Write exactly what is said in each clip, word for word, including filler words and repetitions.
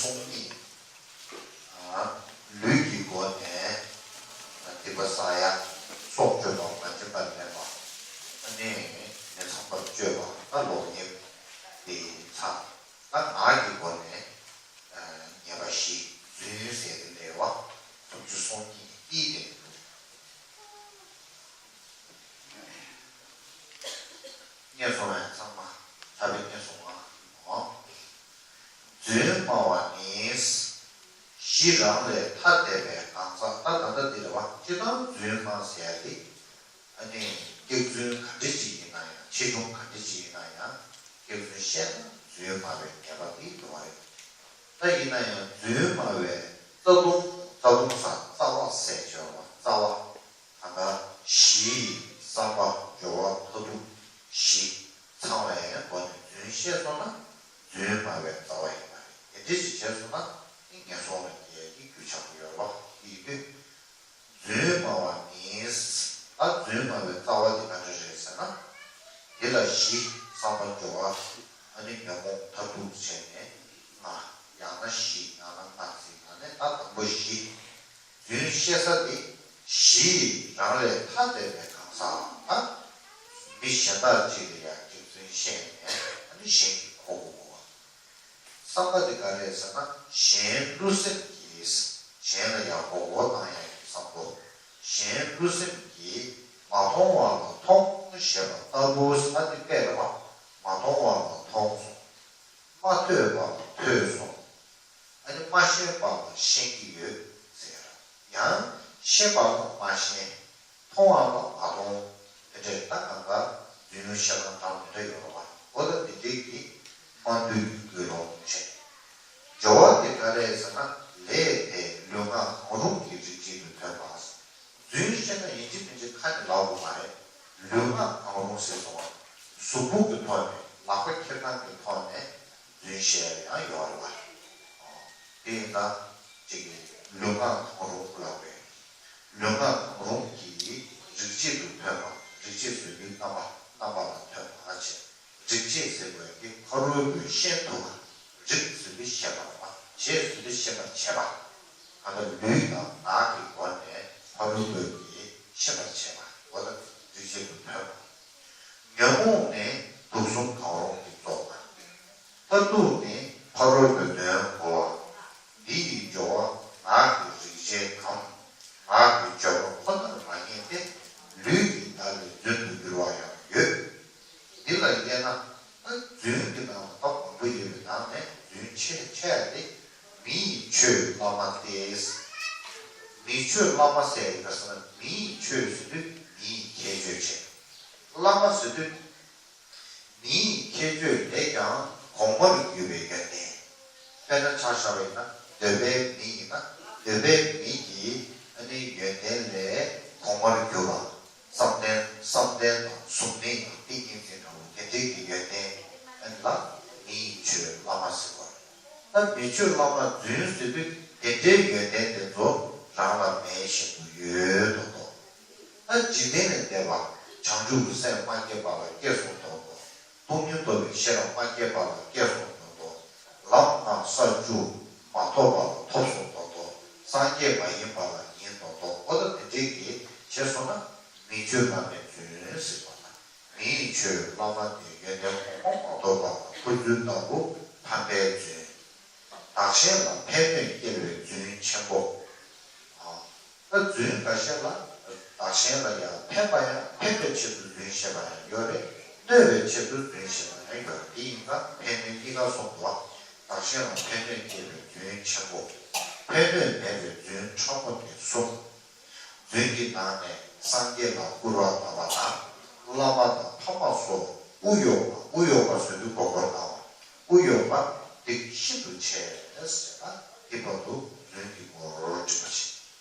སོང་ནི། ལུས་ཀྱི་སྒོ་ནས་སྡིག་པ་བསགས་ཡ། སྲོག་གཅོད་པ། མ་བྱིན་པ་ལེན་པ། ཨ་ནི་མི་ཚངས་པར་སྤྱོད་པ། ད་ལོག་གཡེམ་དེ་ཚར། ད་ངག་གི་སྒོ་ནས་ཉེས་པ་བཞི། རྫུན་ཟེར་དེ་ལས་པ་སུམ་ཅུ་སོ་གཉིས་ཀྱི་དེ་འདུག་སྙན་སོང་བས་ཚང་མ་ཐ་བའི་སྙན་སོང་བ། རྫུན་སྨྲ་བ་ནི། གཞི་རང་ལས་ཐ་དད་པའི་གང་ཟག་ད་ད་ལྟ་འདི་རེད་བ། སྤྱིར་བཏང་རྫུན་སྨྲ་ཟེར་ཡ་དེ། ཨ་ནི་སྐྱག་རྫུན་ག་འདྲ་ཅིག་ཡིན་ན་ཡང་། ཆེ་ཆུང་ག་འདྲ་ཅིག་ཡིན་ན་ཡང་། སྐྱག་རྫུན་བཤད་ན་རྫུན་སྨྲ་བའི་ཉེས་པ་དེ་འདུ་བ་རེད། ད་ཡིན་ན་ཡང་རྫུན་སྨྲ་བའི་རྩ་ལྟུང་། རྩ་ལྟུང་ཟེར་རྩ་བ་ཟེར་བྱས་པ། རྩ་བ། གང་ལྟར་གཞི་ཡི་བསམ་པ། སྦྱོར་བ། མཐར་ཐུག་གཞི་ཚང་བའི་སྒོ་ནས་རྫུན་བཤད་སོང་ན་རྫུན་སྨྲ་བའི་རྩ་བ་ཡིན་པ་རེད། དེ་འདྲ་ཞིག་བྱས་སོང་ན་ནི་ངན་སོང་ལ་སྐྱེ་ཡ་གི་རྒྱུ་ཆགས་ཀྱི་ཡོད་པ་ཡིན་དུས། རྫུན་སྨྲ་བ་ནི། ད་རྫུན་སྨྲ་བའི་རྩ་བ་དེ་ག་འདྲ་རེད་ཟེར་ན། དེ་ལ་གཞི་བསམ་པ། སྦྱོར་བ། ཨ་ནི་ཉོན་མོངས་མཐར་ཐུག་བྱས་ནས་ལྔ། ཡང་ན་བཞི། ཡང་ན་ལྔ་ཟེར་ན་ནི། ད་དང་པོ་གཞི། རྫུན་བཤད་ས་དེ་གཞི་རང་ལས་ཐ་དད་པའི་གང་ཟག་དང་། མི་གཞན་དག་ཅིག་ལ་ཡང་སྐྱག་རྫུན་བཤད་ནས་ཨ་ནི་གཞན་གྱིས་གོ་དགོས་པ། བསམ་པ་དེ་ག་རེ་ཟེར་ན། གཞན་བསླུ་སེམས་ཀྱིས། གཞན་ལ་ཡང་མགོ་སྐོར་བཏང་ཡག་གི་བསམ་བློ། གཞན་བསླུ་སེམས་ཀྱིས་མ་མཐོང་བ་ལ་མཐོང་ཞེས་པ་ལྟ་བུ། ས་དེ་དཔེ་རེད་བ། མ་མཐོང་བ་ལ་མཐོང་སོང་། མ་ཐོས་པ་ལ་ཐོས་སོང་། ཨ་ནི་མ་ཤེས་པ་ལ་ཤེས་ཀྱི་ཡོད་ཟེར། ཡང་ཤེས་པ་ལ་མ་ཤེས། མཐོང་བ་ལ་མ་མཐོང་། དེ་འདྲས་ད་གང་ག་རྫུན་བཤད་སྟངས་འདྲ་མི་འདྲ་ཡོད་རེད་བ། འོ་ད་དེ་འདྲས་ཀྱི་སྨྲ་བརྗོད་ཀྱི་དགོས་སློང་བྱས། སྦྱོར་བ་དེ་ག་རེ་ཟེར་ན། ལས་དེ་ལུས་ངག་གང་རུང་གི་རིགས་གཅིག་ཏུ་ཐོན་པ། རྫུན་བཤད་ན་ཡིན་གཅིག་མིན་གཅིག་ཁ་ནས་ལབ་དགོས་མ་རེད། ལུས་ངག་གང་རུང་ཟེར་སོང་བ། གཟུགས་པོ་གི་ཐོག་ནས། ལག་པ་འཁྱེར་སྟངས་ཀྱི་ཐོག་ནས་རྫུན་བཤད་ཡ་ཡང་ཡོད་རེད་བ། དེ་ཡིན་ཙང་ཅིག་ལུས་ངག་གང་རུང་ལབ་པས། ལུས་ངག་གང་རུང་གི་རིགས་གཅིག་ཏུ་ཐོན་པ། རིགས་གཅིག་ཟེར་དུས་རྣམ་པ། རྣམ་པ་ལ་ཐོན་པ་བྱས། རིགས་གཅིག་ཟེར་བའི་གི་ཕ་རོལ་པོས་ཤེས་ཐུབ་པ། རིགས་ཟེར་དུས་ཤེས་པ་རེད་བ། བྱེད་ཟེར་དུས་ཤེས་པར་བྱེད་པ། ད་ལྟ་ལུས་དང་ངག་གི་སྒོ་ནས་ཕ་རོལ་པོས་ཀྱིས་ཤེས་པར་བྱེད་པ། འོ་ད་རིགས་གཅིག་ཏུ་ཐོན་པ། ཉོན་མོངས་ནི་དུག་གསུམ་གང་རུང་གིས་བཙོག་པ། མཐར་ཐུག་ནི་ཕ་རོལ་པོའི་དོན་གོ་བ། འདི་ཡི་སྦྱོར་བ་ངག་གི་རིག་བྱེད་དམ། ངག་གི་སྦྱོར་བ་ཁོ་ནར་མ་ངེས་ཏེ། ལུས་ཀྱི་བརྡ་ལས་རྫུན་དུ་འགྱུར་བ་ཡང་ཡོད། འདི་ལ་དབྱེ་ན། ད་རྫུན་གྱི་ནང་ལ་སྟོབས་མང་པོ་ཡོད་པའི་ནང་ནས་རྫུན་ཆེ་ཆེ་བ་དེ་མི་ཡི་ཆོས་བླ་མ་སྟེ། མི་ཆོས་བླ་མ་ཟེར་ཡི་ག་ཟེར་ན། མི་ཡི་ཆོས་ཟེར་དུས་མི་ཡི་ཁྱད་ཆོས་བྱས། བླ་མ་ཟེར་དུས་མི་ཡི་ཁྱད་ཆོས་ལས་ཀྱང་གོང་མར་གྱུར་པའི་ཡོན་ཏན། དཔེར་ན་ཆ་བཞག་པ་ཡིན་ན། འདོད་པའི་མི་ཡིན་ན། འདོད་པའི་མི་གི་ཨ་ནི་ཡོན་ཏན་ལས་གོང་མར་གྱུར་པ། བསམ་གཏན། བསམ་གཏན་དང་། གཟུགས་མེད་ཀྱི་ཏིང་ངེ་འཛིན་འདྲ་བོ་དེ་འདྲའི་གི་ཡོན་ཏན་ཨ་ནི་ལ་མི་ཡི་ཆོས་བླ་མ་ཟེར་བ་རེད། ད་མི་ཆོས་བླ་མ་རྫུན་ཟེར་དུས་དེ་འདྲའི་ཡོན་ཏན་དེ་ཚོ་རང་ལ་མེད་བཞིན་དུ་ཡོད་མདོག་མདོག་ད་འཇིག་རྟེན་ལས་འདས་པ་བྱང་ཆུབ་ཀྱི་སེམས་མ་སྐྱེས་པ་ལ་སྐྱེས་སོང་མདོག་མདོག་སྟོང་ཉིད་རྟོགས་པའི་ཤེས་རབ་མ་སྐྱེས་པ་ལ་སྐྱེས་སོང་མདོག་མདོག་ལམ་དང་ས་བཅུ་མ་ཐོབ་པ་ལ་ཐོབ་སོང་མདོག་མདོག་སངས་རྒྱས་མ་ཡིན་པ་ལ་ཡིན་མདོག་མདོག་འོ་ད་དེ་འདྲའི་གི་བྱས་སོང་ན་མི་ཆོས་བླ་མའི་རྫུན་ཟེར་བ་ལ། མི་ཡི་ཆོས་བླ་མ་དེ་ཡོན་ཏན་གོང་མ་མ་ཐོབ་པ་ལ་ཕུལ་ཚུལ་ལྟ་བུ་ཕམ་པའི་རྫུན། བདག་གཞན་ལ་ཕན་གནོད་སྐྱེལ་བའི་རྫུན་ཆེན་པོ། ཨ། ད་རྫུན་འགའ་ཤས་ལ་བདག་གཞན་ལ་ཡང་ཕན་པ་ཡང་། ཕན་པའི་ཆེད་དུ་རྫུན་བཤད་པ་ཡང་ཡོད་རེད། གནོད་པའི་ཆེད་དུ་རྫུན་བཤད་པ་ཡང་ཡོད་རེད། དེ་ཡིན་ཙང་ཕན་གནོད་གཉིས་ཀ་གསུམ་འདུག་བ། བདག་གཞན་ལ་ཕན་གནོད་སྐྱེལ་བའི་རྫུན་ཆེན་པོ། ཕན་གནོད་མེད་པའི་རྫུན་ཕྲ་མོ་སྟེ་གསུམ། རྫུན་གྱི་ནང་ནས་སངས་རྒྱས་ལ་སྐུར་བ་བཏབ་པ་དང་། བླ་མ་དང་ཕ་མ་སོགས་དབུ་གཡོགས་པ། དབུ་གཡོགས་པ་ཟེར་དུས་མགོ་སྐོར་བཏང་བ། དབུ་གཡོགས་པ་སྡིག་ཤིན་ཏུ་ཆེ་ཟེར་ན། འདི་བར་དུ་རྫུན་གྱི་ངོར་འགྲིག་པ་ཞིག་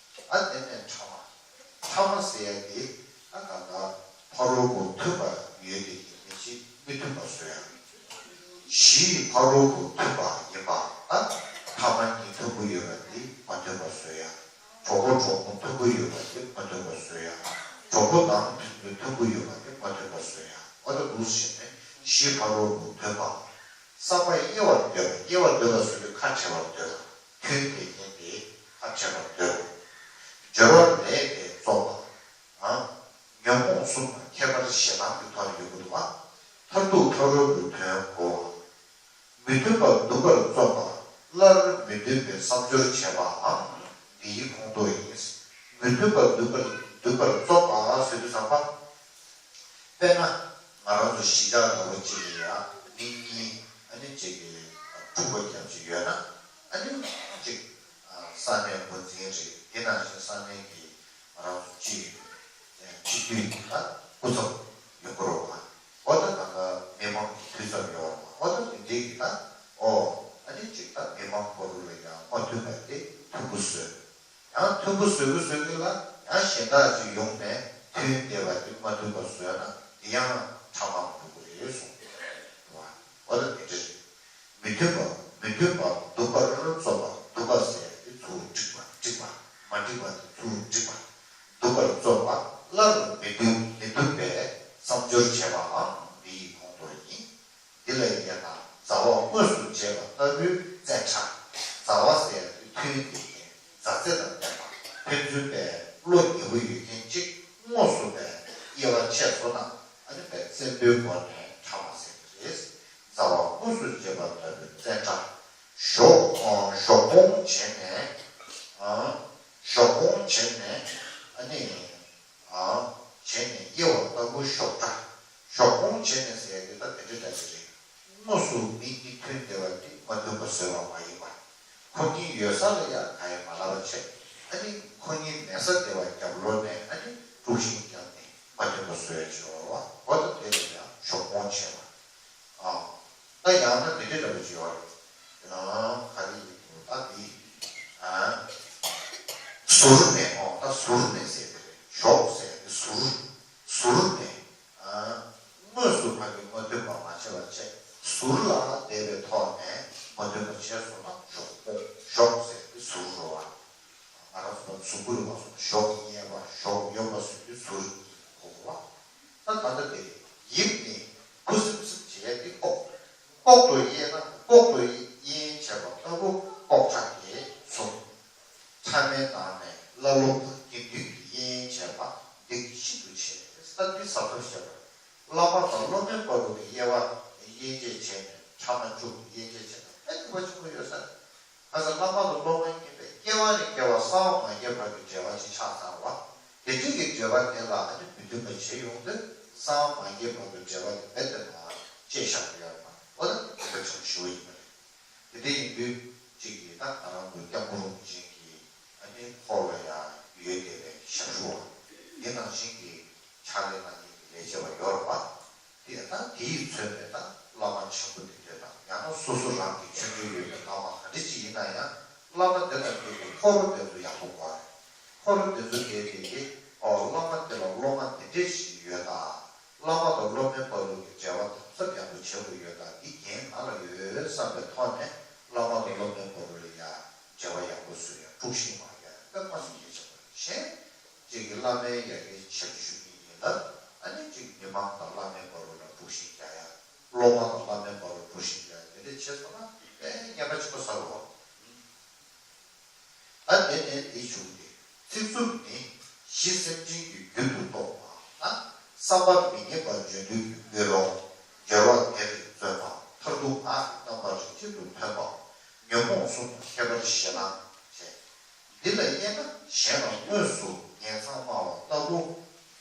ཨ་དེ་ནས་ཕྲ་མ། ཕྲ་མ་ཟེར་ཡ་དེ་ཨ་ག་ད་ཕ་རོལ་པོ་མཐུན་པ་ཡོད་དེ་ཡིན་མི་ཅིག་མི་མཐུན་པ་བཟོ་ཡ། གཞི་ཕ་རོལ་པོ་མཐུན་པ་ཡིན་པ་དང་། ཕ་མ་གཉིས་མཐུན་པོ་ཡོད་པ་དེ་མ་མཐུན་པ་བཟོ་ཡ། གྲོགས་པོ་གྲོགས་མོ་མཐུན་པོ་ཡོད་པ་དེ་མ་མཐུན་པ་བཟོ་ཡ། གྲོགས་པོ་ནང་མཐུན་པོ་མཐུན་པོ་ཡོད་པ་དེ་མ་མཐུན་པ་བཟོ་ཡ། འོ་ད་འདུག་སེ་བྱས་ནས་གཞི་ཕ་རོལ་པོ་མཐུན་པ། བསམ་པ་དབྱེ་བར་འདོད་པ། དབྱེ་བར་འདོད་པ་ཟེར་དུས་ཁ་བྲལ་བར་འདོད་པ། མཐུན་དེ་ཉིད་དེ་ཁ་བྲལ་བར་འདོད་པ། སྦྱོར་བ་ལས་དེ་རྫོགས་པ། ཉོན་མོངས་གསུམ་དང་ཁྱད་པར་ཞེ་སྡང་གི་ཐོག་ནས་ཡོང་གི་འདུག་པ། མཐར་ཐུག་ཕ་རོལ་པོའི་དོན་གོ་བ། མི་མཐུན་པ་སྡུག་པར་རྩོམ་པ། སླར་མི་མཐུན་པའི་བསམ་སྦྱོར་བྱེད་པའང་འདིའི་ཁོངས་གཏོགས་ཡིན། མི་མཐུན་པ་སྡུག་པར་སྡུག་པར་རྩོམ་པ་ཟེར་དུས་ཙམ་པ། དཔེར་ན། ང་རང་ཚོ་གཞིས་ཆགས་འདྲ་བོ་གཅིག་ལ་ཡ་མི་གཉིས་ཨ་ནི་གཅིག་གི་འཁྲུག་པ་རྒྱབ་ཀྱི་ཡོད་ན། ཨ་ནི་གཅིག་ས་གནས་འགོ་འཛིན་རེད། དེ་ནང་བཞིན་ས་གནས་ཀྱི་ང་རང་ཚོ་སྤྱི་སྤྱི་འཐུས་ཀྱི་ད་སྐུ་ཚབ་ཡོང་གི་རེད་བ། འོ་ད་ད་ལྟ་མི་མང་གི་འཐུས་ཚབ་ཡོད་རེད་བ། འོ་ད་དེ་འདྲའི་གི་ད་ཨོ་ཨ་ནི་གཅིག་ད་མི་མང་བར་དུ་ལ་ཡ་མ་མཐུན་པ་དེ་མཐུན་པོ་བཟོས། ཡང་མཐུན་པོ་བཟོ་གི་བཟོ་གི་ལ་ཡང་གཞན་དག་ཅིག་ཡོང་ནས་མཐུན་བསྡད་པ་དེ་མ་མཐུན་པ་བཟོས་ན་དེ་ཡང་ཕྲ་མ་འགྲོ་གི་རེད་གསུངས་པ་རེད་བ། འོ་ད་དེ་འདྲ་རེད། མི་མཐུན་པ་མི་མཐུན་པ་སྡུག་པར་རྩོམ་པ། སྡུག་པ་ཟེར་དེ་ཚུར་འགྲིག་པ་འགྲིག་པ། མ་འགྲིག་པ་དེ་ཚུར་འགྲིག་པ། སྡུག་པར་རྩོམ་པ། སླར་མི་མཐུན་མི་མཐུན་པའི་བསམ་སྦྱོར་བྱེད་པའང་འདི་ཡི་ཁོངས་གཏོགས་ཡིན། འདི་ལ་དབྱེ་ན་མཛའ་བ་དངོས་སུ་བྱེད་པ་ལྟ་བུའི་བཙན་ཕྲ། མཛའ་བ་ཟེར་དུས་མཐུན་དེ་ཡིན། མཛའ་བརྩེ་དང་ལྡན་པ། ཕན་ཚུན་པའི་བློ་ཉེ་བོ་ཡོད་མཁན་གཅིག་དངོས་སུ་པའི་དབྱེ་བ་ཕྱེ་སོང་ན་ཨ་ནི་པའི་བཙན་པོའི་སྒོ་ནས་ཕྲ་མ་ཟེར་གྱི་རེད། མཛའ་བ་དངོས་སུ་བྱེད་པ་ལྟ་བུའི་བཙན་ཕྲ། ཞོག་ཨ་ཞོག་སྤོང་བྱས་ནས་ཨ་ཞོག་སྤོང་བྱས་ནས་ཨ་ནི། ཨ། བྱས་ནས་དབྱེ་བ་ལྟ་བུ་ཞོག་ཕྲ། ཞོག་སྤོང་བྱས་ནས་ཟེར་ཡ་དེ་ད་དེ་འདྲ་འདྲ་ཞིག་རེད། དངོས་སུ་མི་གཉིས་མཐུན་བསྡད་པ་དེ་མ་མཐུན་པ་བཟོས་པ་མ་ཡིན་པ། ཁོ་གཉིས་ཡོད་ས་ལ་ཡང་ག་ཡེ་མ་ལབ་པ་བྱས། ཨ་ནི་ཁོ་གཉིས་མེད་ས་བསྡད་པ་རྒྱབ་ལོགས་ནས་ཨ་ནི་དཀྲུག་ཤིང་བརྒྱབ་ནས་མ་མཐུན་པ་བཟོས་ཡ་ཅིག་ཡོད་རེད་བ། འོ་ད་དེ་ལ་ཡང་ཞོག་སྤོང་བྱས་པ། ཨ། ད་ཡང་ན་དེ་འདྲ་འདྲ་པོ་ཅིག་ཡོད་རེད། ཡང་ག་རེ་ཡིན་འདུག་ད་འདི། ཨ། ཟུར་ནས་ཨོ་ད་ཟུར་ནས་ཟེར་དེ་རེད། ཞོག་ཟེར་དེ་ཟུར། ཟུར་ནས། ཨ། དངོས་སུ་ཕ་གི་མ་མཐུན་པ་མ་བྱས་པ་བྱས། ཟུར་ལ་བསྡད་པའི་ཐོག་ནས་མ་མཐུན་པ་བྱས་སོང་ན་ཞོག་སྤོང་། ཞོག་ཟེར་དེ་ཟུར་རོ་བ། ང་རང་ཚོ་གཟུགས་པོ་རུ་མ་སོང་ཞོག་གཡས་པ་ཞོག་གཡོན་པ་ཟེར་དུས་ཟུར་གོ་བ། ད་ད་ལྟ་དེ་ཡིབ་ནི་ཁུ་སིམ་སིམ་བྱེད་ཡ་དེ་ལྐོག་ལྐོག་ཏུ་དབྱེ་ན་ལྐོག་ཏུ་དབྱེ་བྱས་པ་ལྟ་བུ་ལྐོག་ཕྲ་དེ་གསུངས། ཕྲ་མའི་ནང་ནས་བླ་སློབ་དང་དགེ་འདུན་གྱི་དབྱེ་བྱས་པ་འདི་ཤིན་ཏུ་ཆེ། ད་འདི་ཟབ་ཐབས་བཤད་པ། བླ་མ་དང་སློབ་མའི་བར་དུ་གི་དབྱེ་བ་དབྱེ་འབྱེད་བྱས་ནས་ཕྲ་མ་བཅུ་དབྱེ་འབྱེད་བྱས་ན་ཕན་ཐོགས་པ་ཆེན་པོ་ཡོད་ས་རེད། ཁ་སང་བླ་མ་དང་སློབ་མ་གཉིས་པོས་སྐྱེ་བ་ནས་སྐྱེ་བ་གསང་བ་མ་རྒྱས་བར་གྱི་འབྲེལ་བ་ཅིག་ཆགས་ཚར་བ། དེ་འདྲའི་གི་འབྲེལ་བ་དེ་ལ་ཨ་ནི་མི་མཐུན་པ་བྱེད་ཡོང་དུས་གསང་བ་མ་རྒྱས་བར་གྱི་འབྲེལ་བ་དེ་རྦད་དེ་མར་བཅད་བཞག་གི་ཡོད་རེད་པ། འོ་ན་དེ་གལ་ཆེན་པོ་ཞེ་པོ་ཡིན་པ་རེད། དེ་འདྲ་ཡིན་དུས་གཅིག་གིས་ད་ང་རང་ཚོ་སྐྱབས་མགོན་རིན་པོ་ཆེ་གི་ཨ་ནི་འཁོར་ལ་ཡང་ཡོད་བསྡད་པའི་ཞབས་ཞུ་བ། དེ་ནང་བཞིན་གྱི་ཕྱག་ལས་གནང་མཁན་གྱི་ལས་བྱེད་པ་ཡོད་རེད་པ། དེ་ད་དེ་ཡིས་མཚོན་པའི་ད་བླ་མ་ཆེན་པོ་དེ་འདྲ་དང་ཡང་ན་སོ་སོ་རང་གི་ཆོས་འབྲེལ་ཡོད་པའི་བླ་མ་ག་འདྲ་ཅིག་ཡིན་ན་ཡང་བླ་མ་དེ་དང་འབྲེལ་བའི་འཁོར་དེ་ཚོ་ཡག་པོ་དགོས་རེད། འཁོར་དེ་ཚོ་དེ་དེ་གི་ཨོ་བླ་མ་དེ་ལ་སློབ་མ་དེ་འདྲས་ཞིག་ཡོད་ད། བླ་མ་དང་སློབ་མའི་བར་དུ་གི་འབྲེལ་བ་དམ་ཟབ་ཡག་པོ་བྱེད་དགོས་ཡོད་ད། འདི་འགན་ང་ལ་ཡོད་བསམ་པའི་ཐོག་ནས་བླ་མ་དང་སློབ་མའི་བར་དུ་ལ་ཡ་འབྲེལ་བ་ཡག་པོ་བཟོ་ཡ་དཀྲུག་ཤིང་མ་ཡ་དཔེ་མ་སྲིད་གལ་ཆེན་པོ་རེད། གཞན། ཅིག་གི་བླ་མའི་ཡ་གི་ཞབས་ཕྱི་ཞུ་མཁན་ཡིན་ན་ཨ་ནི་ཅིག་མི་མང་དང་བླ་མའི་བར་དུ་ལ་དཀྲུག་ཤིང་རྒྱག་ཡ། སློབ་མ་དང་བླ་མའི་བར་དུ་དཀྲུག་ཤིང་རྒྱག་ཡ་དེ་འདྲ་བྱས་སོང་ན་དཔེ་ངན་པ་ཆེན་པོ་ཟ་གི་རེད། ད་དེ་ནས་དེའི་མཇུག་སྟེ། ཚིག་རྩུབ་ནི་གཞི་སེམས་ཅན་གྱི་རྒྱུ་དུ་གཏོགས་པ་དང་བསམ་པ་མི་ངེས་པ་བརྗོད་འདོད་ཀྱི་དགོད་བྲོ། སྦྱོར་བ་དེར་བརྩོན་པ། མཐར་ཐུག་ངག་གི་རྣམ་པར་རིགས་གཅིག་ཏུ་འཕེན་པ། ཉོན་མོངས་གསུམ་དང་ཁྱད་པར་ཞེ་སྡང་བྱས། འདི་ལ་དབྱེ་ན་གཞན་ལ་དངོས་སུ་ངན་མཚང་སྨྲ་བ་ལྟ་བུ།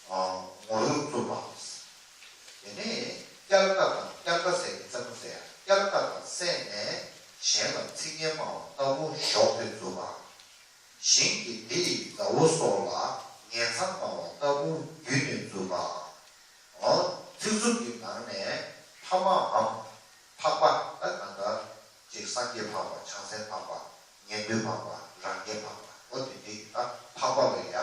ངོ་རུལ་རྩུབ་པ། དེ་ནས་སྐྱར་དགའ་དང་། སྐྱར་དགའ་ཟེར་གྱི་རྩེད་མོ་རྩེ་ཡ། སྐྱར་དགའ་དང་བསྲེས་ནས་གཞན་ལ་ཚིག་ངན་སྨྲ་བ་ལྟ་བུ་གཞོགས་ཏེ་རྩུབ་པ། ཞིང་གི་དེ་ཡི་མཛའ་བོ་སོགས་ལ་ངན་མཚང་སྨྲ་བ་ལྟ་བུ་བརྒྱུད་ནས་རྩུབ་པ། འོ། ཚིག་རྩུབ་ཀྱི་ནང་ནས་ཕ་མའམ་འཕགས་པ། ད་ད་ལྟ་ཅིག་སངས་རྒྱས་འཕགས་པ། བྱང་སེམས་འཕགས་པ། ཉན་ཐོས་འཕགས་པ། རང་རྒྱལ་འཕགས་པ། འོ་དེ་འདྲའི་གི་ད་འཕགས་པ་ལ་ཡ་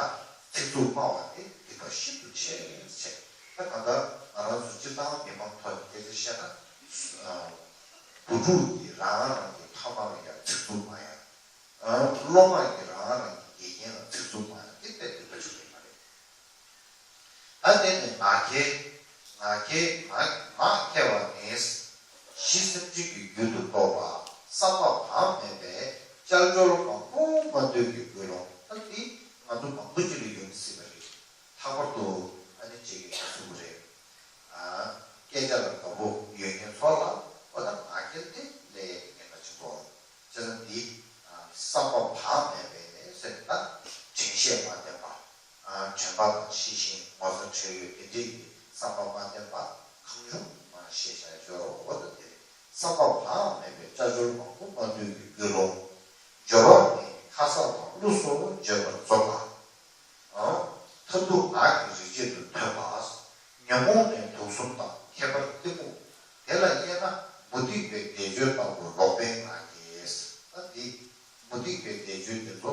ཚིག་རྩུབ་སྨྲ་བ་དེ་སྡིག་པ་ཤིན་ཏུ་ཆེ་ཆེ། ད་ད་ལྟ་ང་རང་ཚོ་སྤྱིར་བཏང་མི་མང་ཐོག་ནས་སྐད་ཆ་བཤད་ན། བུ་ཕྲུག་གིས་རང་རང་གི་ཕ་མ་ལ་ཡ་ཚིག་རྩུབ་སྨྲ་ཡ། སློབ་མ་གིས་རང་རང་གི་དགེ་རྒན་ལ་ཚིག་རྩུབ་སྨྲ་ཡ་དེ་དཔེ་སྡིག་པ་ཆེན་པོ་ཡིན་པ་རེད། ད་དེ་ནི་ངག་འཁྱལ། ངག་འཁྱལ། ངག་ངག་འཁྱལ་བ་ནི། གཞི་སེམས་ཅན་གྱི་ བསམ་པ་བག་མེད་པས་ཅལ་ཅོལ་མང་པོ་མ་འདོད་ཀྱི་ཀུན་སློང་། ད་འདི་ང་ཚོ་མང་པོ་ཅིག་ལ་ཡོད་སྲིད་པ་རེད། ལྷག་པར་དུ་ཨ་ནི་ཅིག་གི་ག་ཟེར་དགོས་རེད། ཨ། སྐད་ཆ་ལ་དགའ་པོ་ཡོད་མཁན་ཚོ་ལ་འོ་ད་ང་རྒྱལ་དེ་ལས་ཉེན་ཁ་ཆེན་པོ། བྱས་ཙང་འདི་བསམ་པ་བག་མེད་པས་ཟེར་ན་དྲན་ཤེས་མ་ལྡན་པ། དྲན་པ་དང་ཤེས་བཞིན་ངོ་ཚ་ཁྲེལ་ཡོད་དེ་འདྲའི་བསམ་པ་མ་བརྟན་པ་གང་བྱུང་མ་བཤད་བྱ་ཡོད་རོགས་འོ་ད་དེ་རེད། བསམ་པ་བག་མེད་པས་ཅལ་ཅོལ་མང་པོ་མ་འདོད་ཀྱི་ཀུན་སློང་། སྦྱོར་བ་ནི་ཁ་གསལ་དང་ལུགས་སུ་བརྗོད་པར་རྫོགས་པ། མཐར་ཐུག་ངག་གི་རིག་བྱེད་དུ་ཐོན་པ། ཉོན་མོངས་ནི་དུག་གསུམ་དང་ཁྱད་པར་གཏི་མུག་དེ་ལ་དབྱེ་ན་མུ་སྟེགས་པའི་བཟླས་བརྗོད་ལྟ་བུ་ལོག་པའི་ངག་གིས། ད་འདི་མུ་སྟེགས་པའི་བཟླས་བརྗོད་དེ་ཚོ་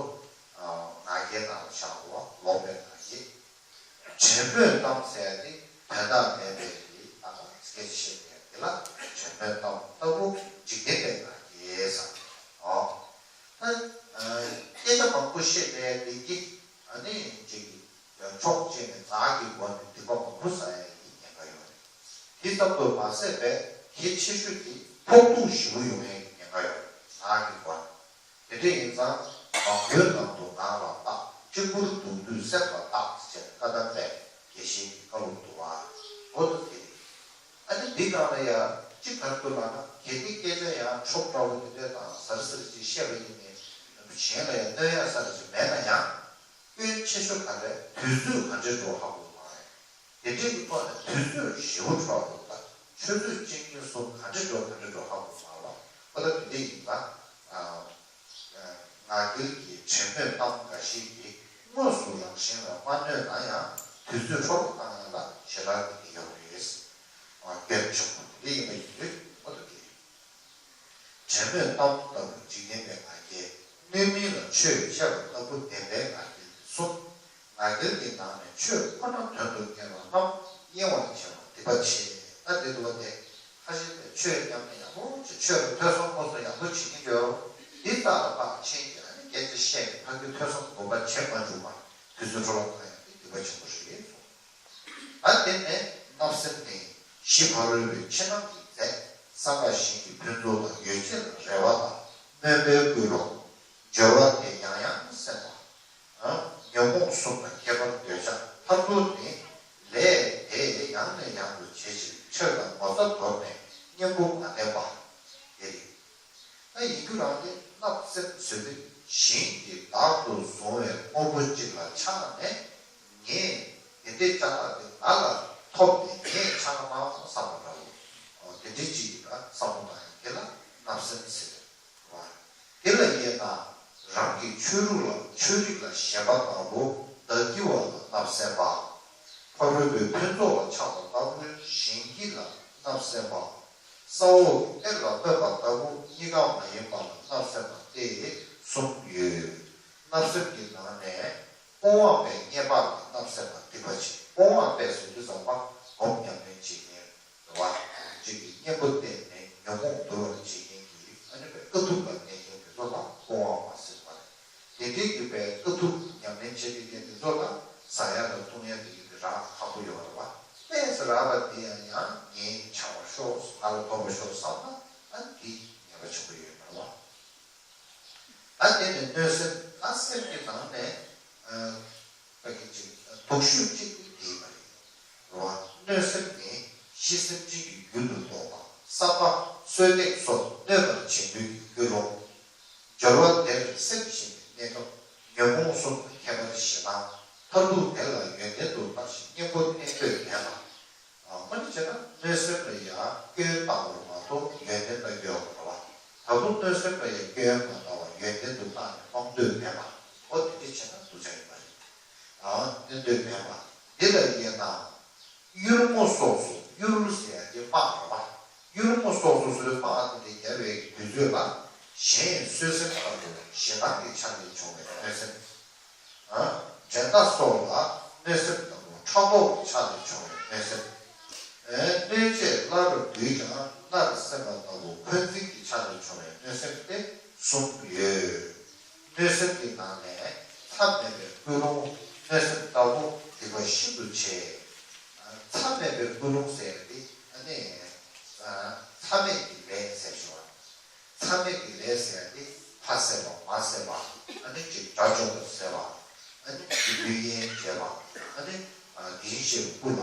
ངག་འཁྱལ་ནང་ལ་བཞག་པ་ལོག་པའི་ངག་གིས། དྲན་མོས་གཏམ་ཟེར་ཏེ་དོན་དག་མེད་པའི་གི་ད་སྐད་ཆ་བཤད་མཁན་དེ་ལ་དྲན་མོས་གཏམ་ལྟ་བུ་འཇིག་རྟེན་པའི་ངག་གིས་ཟེར། ཨོ། ད་སྐད་ཆ་མང་པོ་བཤད་ནས་ལས་ཀྱི་ཨ་ནི་ཅིག་ཕྱོགས་གཅིག་ནས་ངག་གི་སྒོ་ནས་སྡིག་པ་མང་པོ་བསགས་ཡ་ཡི་ཉེན་ཁ་ཡོད་རེད། དེ་ལྟ་བུ་མ་ཟད་པའི་གལ་ཆེ་ཤོས་དེ་ཕོག་ཐུག་ཞེ་པོ་ཡོང་ཡ་ཡི་ཉེན་ཁ་ཡོད་རེད། ངག་གི་སྒོ་ནས། དེ་འདྲ་ཡིན་ཙང་མང་པོའི་ནང་དུ་ངག་ལ་བརྟག་གཅིག་པུར་འདུག་དུས་སེམས་ལ་བརྟག་ཅེས་བཀའ་གདམས་པའི་དགེ་བཤེས་ཀྱི་བཀའ་སློབ་འདུག་བ། འོ་ད་དེ་རེད། ཨ་ནི་འདི་སྒང་ལ་ཡང་གཅིག་ག་རེ་འདུག་ལབ་ན་གལ་ཏེ་སྐད་ཆ་ཡང་འཁྱོག་འདྲ་བོ་དེ་འདྲ་དང་ཟ་རི་ཟ་རི་ཅིག་བཤད་པ་ཡིན་ནའི་གཞན་ལ་ཡང་གནོད་ཡ་ས་ར་ཅིག་མེད་ན་ཡང་། སྐྱོན་ཆེ་ཤོས་ག་རེ་དུས་ཚོད་ག་འདྲས་འགྲོ་ཧ་གོ་མ་རེད། དེ་འདྲས་ཀྱི་ཐོག་ནས་དུས་ཚོད་ཞེ་པོ་འཕྲོ་བ་འདུག་ད་ཆུ་ཚོད་གཅིག་གཉིས་གསུམ་ག་འདྲས་འགྲོ་ག་འདྲས་འགྲོ་ཧ་གོ་མ་རེད་བ། ཨོ་ད་དེ་འདྲས་ཡིན་ཙང་། ང་རྒྱལ་གྱི་དྲན་མོས་གཏམ་འགའ་ཞིག་གིས་དངོས་སུ་རང་བཞིན་ལ་མ་གནོད་ན་ཡང་དུས་ཚོད་འཕྲོ་བརླག་བཏང་ཡ་ལ་ཞེ་དྲག་གི་ཡོང་གི་ཡོད། སྐྱོན་ཆེན་པོ་དེ་འདྲས་ཡིན་པ་ཡིན་དུས་ཨོ་ད་དེ། དྲན་མོས་གཏམ་ལྟ་བུ་འཇིག་རྟེན་པའི་ང་རྒྱལ། གནོད་མིན་ལ་ཆོས་འཆད་པ་ལྟ་བུ་བདེན་པའི་ང་རྒྱལ་གསུམ། ང་རྒྱལ་གྱི་ནང་ནས་ཆོས་ཁོ་ན་དོན་དུ་གཉེར་བ་རྣམས་གཡེང་བར་བྱེད་པ་སྡིག་པ་ཆེ། ད་དེ་འདུག་པ་དེ། ཁ་ཤས་ཀྱིས་ཆོས་ཉམས་ནས་ཡག་པོ་བྱེད། ཆོས་ལ་ཐོས་བསམ་སྒོམ་གསུམ་ཡག་པོ་བྱེད་ཀྱིན་ཡོད། འདི་ལྟ་བ་ཕར་ཕྱིན་གྱི་ཨ་ནི་སྐད་ཆ་བཤད་ནས་ཕ་གི་ཐོས་བསམ་སྒོམ་པ་བྱེད་མ་བཅུག་པར་དུས་ཚོད་འཕྲོ་བརླག་བཏང་ཡག་དེ་སྡིག་པ་ཆེན་པོ་རེད་གསུངས། ད་དེ་ནས་བརྣབ་སེམས་ནི་གཞི་ཕ་རོལ་པོའི་ཕྱི་ནང་གི་རྫས། བསམ་པ་གཞན་གྱི་ཕུན་ཚོགས་དང་ཡོ་བྱད་ལ་རེ་བ་དང་སྨོན་པའི་ཀུན་སློང་། སྦྱོར་བ་དེ་ཡང་ཡང་སེམས་པ། ཉོན་མོངས་གསུམ་དང་ཁྱད་པར་འདོད་ཆགས། མཐར་ཐུག་ནི་ལས་དེ་ཡང་ནས་ཡང་དུ་བྱེད་ཕྱིར་ཆོས་དང་ངོ་ཚ་དོར་ནས་གཉེན་པོ་མ་བསྟེན་པ། དེ་རེད། ད་ཡིན་རྒྱུ་རང་དེ་བརྣབ་སེམས་ཟེར་དུས་གཞན་གྱིས་བདག་ཏུ་བཟུང་བའི་དངོས་པོ་གཅིག་ལ་ཆགས་ནས་ངས་དེ་འདྲའི་ཅ་ལག་དེ་ང་ལ་ཐོབ་ནས་ངས་ཆགས་ན་བསམ་པ་འདྲ་བོ། དེ་འདྲའི་གཅིག་ཡིན་ན་བསམ་བློ་བཏང་ཡག་དེ་ལ་བརྣབ་སེམས་ཟེར་བ། དེ་ལ་དབྱེ་ན་རང་གི་ཆོས་རིག་ལ་ཆོས་རིག་ལ་ཞེན་པ་ལྟ་བུ་བདག་གི་བ་ལ་བརྣབ་སེམས་པ། ཕ་རོལ་པོའི་ཕུན་ཚོགས་ལ་ཆགས་པ་ལྟ་བུ་གཞན་གྱི་ལ་བརྣབ་སེམས་པ། ས་འོག་གི་གཏེར་ལ་སྨོད་པ་ལྟ་བུ་གཉིས་ཀ་མ་ཡིན་པ་ལ་བརྣབ་སེམས་པ་སྟེ་གསུམ་ཡོད། བརྣབ་སེམས་ཀྱི་ནང་ནས་སྤོང་བ་པས་བསྙེན་པ་ལ་བརྣབ་སེམས་པ་སྡིག་པ་ཆེ། སྤོང་བ་པས་ཟེར་དུས་ཙམ་པ་སྒོམ་ཉམས་ལེན་བྱེད་མཁན་རེད་བ། གཅིག་གིས་གཉེན་པོ་བསྟེན་ནས་ཉོན་མོངས་འདུལ་བར་བྱེད་མཁན་གྱི་ཨ་ནི་པའི་དཀའ་ཐུབ་ལ་གནས་མཁན་དེ་ཚོ་ལ་སྤོང་བ་པ་ཟེར་བ་རེད། དེ་འདྲའི་གི་པའི་དཀའ་ཐུབ་ཉམས་ལེན་བྱེད་མཁན་དེ་ཚོ་ལ་ཟ་ཡ་དང་བཏུང་ཡ་དེ་གི་རག་ཁག་པོ་ཡོད་རེད་བ། པས་རག་པ་དེ་ཡང་ཡང་ངས་ཆགས་པ་ཤོག་ང་ལ་ཐོབ་པ་ཤོག་བསམ་ན་ཨ་ནི་དེ་ཉེས་པ་ཆེན་པོ་ཡོད་རེད་བ། ད་དེ་ནས་གནོད་སེམས། ད་སེམས་ཀྱི་ནང་ནས་ཨ་ད་གི་ཅིག་སྡུག་ཤོས་གཅིག་དེ་དེ་ཡིན་པ་རེད། རེད་བ། གནོད་སེམས་ནི་ཤི་སེམས་ཅན་གྱི་རྒྱུ་དུ་འདོད་པ། བསམ་པ་གསོད་འདེབས་སོགས་གནོད་པར་བྱེད་འདོད་ཀྱི་ཀུན་སློང་། སྦྱོར་བ་དེར་སེམས་ཞེན་པའི་གནས་སྐབས། ཉོན་མོངས་གསུམ་དང་ཁྱད་པར་ཞེ་སྡང་། མཐར་ཐུག་དེ་ལ་ཡོན་ཏན་དུ་བརྟགས་ཤིང་གཉེན་པོ་བསྟེན་འདོད་མེད་པ། ཨ་མ་ནི་བྱས་ན་གནོད་སེམས་ལ་ཡང་སྐྱོན་བཏགས་པར་མ་གཏོགས་ཡོན་ཏན་བཏགས་ཡོད་པ་རེད་བ། ད་དུང་གནོད་སེམས་ལ་ཡང་སྐྱོན་མ་བཏགས་པར་ཡོན་ཏན་དུ་བཏགས་ནས་སྤང་འདོད་མེད་པ། ཨོ་དེ་འདྲ་བྱས་ན་སྡུག་ཅག་ཡིན་པ་རེད། ཨ་བསྟེན་འདོད་མེད་པ། འདི་ལ་དབྱེ་ན། གཡུལ་ངོ་སོགས་སུ། གཡུལ་ཟེར་ཡ་དེ་དམག་རེད་བ། གཡུལ་ངོ་སོགས་སུ་ཟེར་དམག་དེ་འདྲ་རྒྱབ་པའི་དུས་ཚོད་ལ་གཞན་གསོད་སེམས་ལྟ་བུ་ཞེ་སྡང་གི་ཆ་ནས་བྱུང་བའི་གནོད་སེམས། འགྲན་ཟླ་སོགས་ལ་གནོད་སེམས་ལྟ་བུ་ཕྲག་དོག་གི་ཆ་ནས་བྱུང་བའི་གནོད་སེམས། གནོད་བྱེད་སླར་བུད་ཀྱང་མནར་སེམས་པ་ལྟ་བུ་འཁོན་འཛིན་གྱི་ཆ་ནས་བྱུང་བའི་གནོད་སེམས་ཏེ་གསུམ་ཡོད། གནོད་སེམས་ཀྱི་ནང་ནས་མཚམས་མེད་པའི་ཀུན་སློང་གནོད་སེམས་ལྟ་བུ་སྡིག་པ་ཤིན་ཏུ་ཆེ། མཚམས་མེད་པའི་ཀུན་སློང་ཟེར་ཏེ་ཨ་ནི་མཚམས་མེད་ཀྱི་ལས་ཟེར་ཞུ་བ། མཚམས་མེད་ཀྱི་ལས་ཟེར་ཡ་དེ་ཕ་བསད་པ་མ་བསད་པ་ཨ་ནི་ཅིག་དགྲ་བཅོམ་པ་བསད་པ་ཨ་ནི་ཅིག་ལུས་དབྱེན་བྱས་པ་ཨ་ནི་དེ་བཞིན་གཤེགས་པའི་སྐུ་ལ་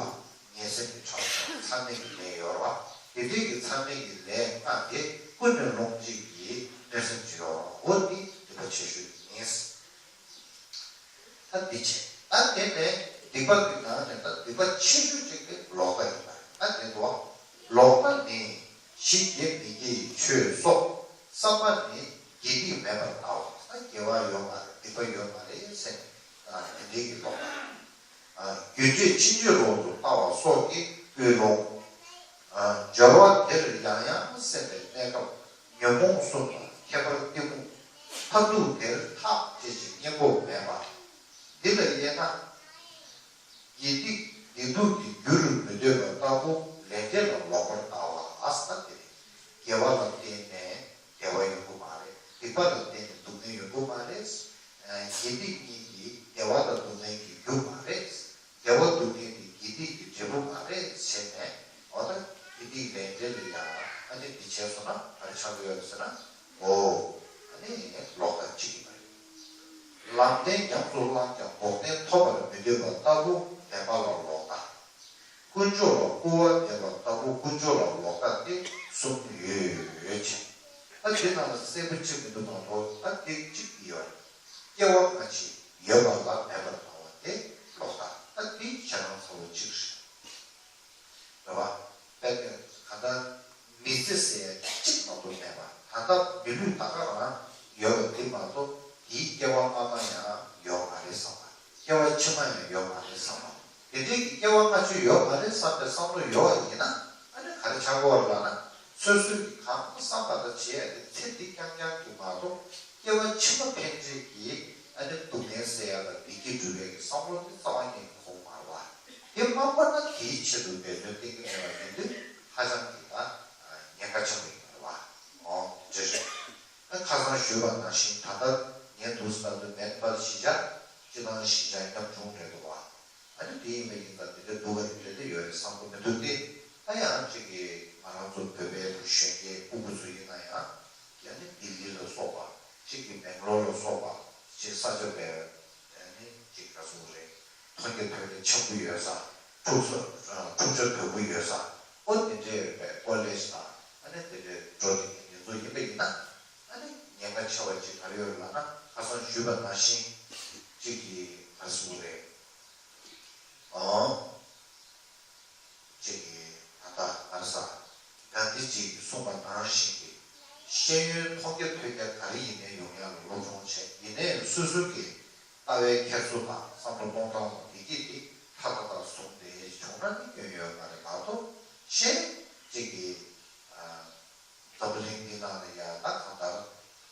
ངན་སེམས་ཀྱི་ཕྲག་དོག་མཚམས་མེད་ཀྱི་ལས་ཡོད་རེད་བ། དེ་འདྲའི་གི་མཚམས་མེད་ཀྱི་ལས་ལྔ་དེ་ཀུན་ནས་སློང་བྱེད་ཀྱི་གནོད་སེམས་ཀྱི་ཡོད་རེད་བ། འོ་དེ་སྡིག་པ་ཆེ་ཤོས་ཡིན། ད་འདི་བྱས། ད་དེ་ནས་སྡིག་པ་གི་ནང་ནས་ད་སྡིག་པ་ཆེ་ཤོས་གཅིག་དེ་ལོག་ལྟ་ཡིན་པ་རེད། ད་དེ་དུ་ལོག་ལྟ་ནི་ཞི་རྒྱས་མི་སྐྱེ་ཡི་ཆོས་སོགས་བསམ་པ་ནི་དགེ་སྡིག་མེད་པར་ལྟ་བ། ད་དགེ་བ་ཡོད་མ་རེད་སྡིག་པ་ཡོད་མ་རེད་ཟེར་ནས་དེ་འདྲའི་གི་ལོག་ལྟ། རྒྱུ་འབྲས་ཕྱིན་ཅི་ལོག་ཏུ་ལྟ་བ་སོགས་ཀྱིས་ཀུན་སློང་། སྦྱོར་བ་དེར་ཡང་ཡང་སེམས་པའི་གནས་སྐབས་ཉོན་མོངས་གསུམ་དང་ཁྱད་པར་གཏི་མུག་མཐར་ཐུག་དེར་ཐག་བཅད་ཅིང་གཉེན་པོ་མེད་པ། འདི་ལ་དབྱེ་ན། དགེ་སྡིག་བདེ་སྡུག་གི་རྒྱུ་རུ་མི་འདོད་པ་ལྟ་བུ་ལས་འབྲས་ལ་ལོག་པར་ལྟ་བ་ལ་ཟེར་ཏེ། དགེ་བ་ལ་བརྟེན་ནས་བདེ་བ་ཡོང་གི་མ་རེད། སྡིག་པ་ལ་བརྟེན་ནས་སྡུག་བསྔལ་ཡོང་གི་མ་རེད། དགེ་སྡིག་གཉིས་ཀྱིས་བདེ་བ་དང་སྡུག་བསྔལ་གྱི་རྒྱུ་མ་རེད། བདེ་བ་སྡུག་བསྔལ་དེ་དགེ་སྡིག་གི་འབྲས་བུ་མ་རེད་ཟེར་ནས། འོ་ད་དགེ་སྡིག་ལས་འབྲས་ལ་ཡང་ཨ་ནི་འདི་བྱས་སོང་ན་ག་རེ་ཆགས་ཀྱི་ཡོད་རེད་ཟེར་ན། འོ། ཨ་ནི་ལོག་ལྟ་གཅིག་ཡིན་པ་རེད། ལམ་བདེན་ཉམས་སུ་བླངས་ཀྱང་འགོག་བདེན་ཐོབ་པར་མི་འདོད་པ་ལྟ་བུ་བདེན་པ་ལ་ལོག་ལྟ། དཀོན་མཆོག་ལ་སྐུར་བ་འདེབས་པ་ལྟ་བུ་དཀོན་མཆོག་ལ་ལོག་ལྟ་སྟེ་གསུམ་ཡོད་ཅེས། ད་དེ་ནང་ལ་གསལ་པོ་བྱེད་མི་འདུག་མ་གཏོགས་ད་དེ་གཅིག་ཡོད་རེད། སྐྱེ་བ་སྔ་ཕྱི་ཡོད་པ་ལ་མེད་པར་ལྟ་བ་དེ་ལོག་ལྟ། ད་དེ་ཞེ་སྡང་ཚ་བོ་གཅིག་རེད། རེད་བ། དཔེར་ན་ད་ལྟ་མི་ཚེ་ཟེར་ཡ་གཅིག་མ་གཏོགས་མེད་པ། ད་ལྟ་མི་ལུས་ད་ག་རང་ཡོད་པ་དེ་མ་གཏོགས་དེའི་སྐྱེ་བ་སྔ་མ་ཡང་ཡོད་མ་རེད་བསམ་པ། སྐྱེ་བ་ཕྱི་མ་ཡང་ཡོད་མ་རེད་བསམ་པ། དེ་འདྲའི་གི་སྐྱེ་བ་སྔ་ཕྱི་ཡོད་མ་རེད་བསམ་པའི་བསམ་བློ་ཡོད་པ་ཡིན་ན་ཨ་ནི་ག་རེ་ཆགས་ཀྱི་ཡོད་རེད་ལབ་ན། སོ་སོས་གང་བསམ་པ་དང་བྱེད་ཡ་དེ་ཚེ་འདི་རྐྱང་རྐྱང་གི་མ་གཏོགས་སྐྱེ་བ་ཕྱི་མ་ཕན་ཆད་ཀྱི་ཨ་ནི་སྡུག་བསྔལ་སེལ་ཡ་དང་བདེ་སྐྱིད་སྒྲུབ་ཡ་གི་བསམ་བློ་དེ་རྩ་བ་ཉིད་ནས་འཁོར་མ་རེད་བ། དེ་མ་འཁོར་ན་དེའི་ཆེད་དུ་འབད་བརྩོན་གཏིང་གི་མེད་པ་ཡིན་དུས་ཧ་ཅང་གི་ད་ཉེན་ཁ་ཆེན་པོ་ཡིན་པ་རེད་བ། འོ་དེ་འདྲ་རེད། ད་ཁ་སང་ཞུས་པ་ནང་བཞིན་ད་ལྟ་ངས་འདུག་ཟེར་དུས་མེད་པར་གཞིས་ཆགས་སྤྱི་བཏང་གཞིས་ཆགས་ཉམ་ཆུང་རེད་འདུག་བ། ཨ་ནི་དེ་ཡིན་པ་ཡིན་ཙང་དེ་འདྲ་འདུག་ག་རེ་འདྲ་དེ་ཡོད་རེད་བསམ་གྱི་མི་འདུག་སྟེ། ད་ཡང་གཅིག་གིས་ང་རང་ཚོ་བོད་པའི་གཞོན་སྐྱེས་ཕྲུ་གུ་ཚོ་ཡིན་ན་ཡང་ཡང་ནི་ལྡི་ལི་ལ་སོགས་པ་གཅིག་གིས་མེང་ལོར་ལ་སོགས་པ་གཅིག་ས་ཆ་བའི་ཡང་ནི་གཅིག་ག་ཚོད་རེད། མཐོང་རྒྱ་ཐོས་རྒྱ་ཆེན་པོ་ཡོད་ས། འཁྲུག་ས་འཁྲུག་ཆ་དོད་པོ་ཡོད་ས། ཨོ་དེ་འདྲའི་བའི་ཀོ་ལེཇ་དང་ཨ་ནི་དེ་འདྲའི་འགྲོ་བསྡད་མཁན་དེ་ཚོ་ཡིན་པ་ཡིན་ན་ཨ་ནི་ཉེན་ཁ་ཆེ་བ་གཅིག་ག་རེ་ཡོད་ལབ་ན་ཁ་སང་ཞུས་པ་ནང་བཞིན་གཅིག་གིས་ག་རེ་ཟེར་དགོས་རེད། ཨོ། ཅིག་གིས་ད་ལྟ་ང་རང་ས་གྷན་དྷི་ཇི་གིས་གསུངས་པ་ནང་བཞིན་གྱི་ཤེས་ཡོན་མཐོང་རྒྱ་ཐོས་རྒྱ་ག་རེ་ཡིན་ནའི་ཡོང་ཡག་ལ་སློབ་སྦྱོང་བྱས། ཡིན་ནའི་སོ་སོ་གི་ལྟ་བའི་འཁྱེར་སོ་དང་བསམ་བློ་གཏོང་སྟངས་དང་བདེ་སྐྱིད་དེ་ཐ་ཐ་ཐ་བཟུང་བསྡད་བྱུང་ན་ནི་སྐྱོན་ཡོད་མ་རེད་མ་གཏོགས་གཞན་གཅིག་གིས་འཛམ་བུ་གླིང་འདི་ནང་ལ་ཡ་ད་གང་ལྟར་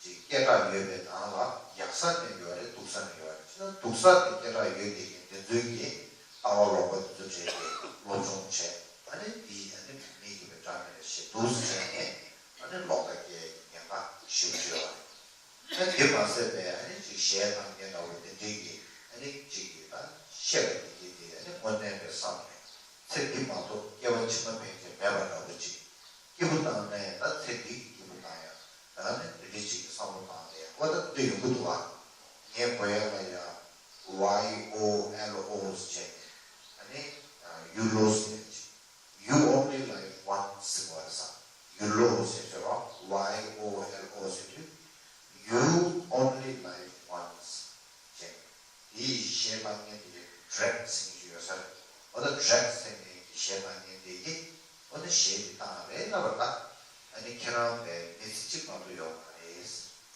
ཅིག་སྐད་གྲགས་ཡོད་པའི་ནང་ལ་ཡག་ས་ནས་ཡོད་རེད་སྡུག་ས་ནས་ཡོད་རེད། ཅི་ལྟར་སྡུག་ས་དེ་སྐད་གྲགས་ཡོད་བསྡད་མཁན་དེ་ཚོའི་གི་ལྟ་བ་ལོག་པ་དེ་ཚོ་བྲལ་ཏེ་སློབ་སྦྱོང་བྱས། ཨ་ནི་འདི་ཨ་ནི་མི་གི་བའི་འདྲ་མི་རེད་ཞེས་འདུག་སེ་བྱས་ནས་ཨ་ནི་ལོག་ལྟ་སྐྱེ་ཉེན་ཁ་ཞེ་པོ་ཅིག་ཡོད་རེད། ཨ་ནི་དེ་མ་ཟད་པའི་ཨ་ནི་ཅིག་གཞས་གཏོང་མཁན་འདྲ་བོ་དེ་འདྲའི་གི་ཨ་ནི་ཅིག་གི་ད་བཤད་པ་དེ་གི་དེ་ཨ་ནི་དངོས་གནས་པའི་བསམ་ནས་ཚེ་འདི་མ་གཏོགས་སྐྱེ་བ་ཕྱི་མ་ཕན་ཆད་མེད་པ་འདྲ་བོ་ཅིག་སྐྱིད་པོ་བཏང་ནས་ད་ཚེ་འདི་གི་སྐྱིད་པོ་བཏང་ཡ། ད་ནི་དེ་འདྲའི་ཅིག་གི་བསམ་བློ་བཏང་སྟེ་ཨོ་ད་འདི་ཡོང་གི་འདུག་བ། ངས་གོ་ཡ་ལ་ཡ་Y O L O ཟེར་བྱས་ནས་ཨ་ནི་ཡུ་ལོ་ཟེར་ཅིག You only live once ཟེར་བ་རེད་ས། ཡུ་ལོ་ཟེར་བྱས་རོ། Y O L O ཟེར་དུས་You only live once ཟེར། དེའི་གཞས་བཏང་མཁན་དེ་ཌྲེག་ཟེར་མཁན་ཞིག་ཡོད་ས་རེད། འོ་ད་ཌྲེག་ཟེར་མཁན་གྱི་གཞས་བཏང་མཁན་དེ་གིས་འོ་ད་གཞས་དེ་བཏང་རེད་ལབ་པ་ད། ཨ་ནི་ཁྱེད་རང་བའི་མི་ཚེ་གཅིག་མ་གཏོགས་ཡོད་མ་རེད།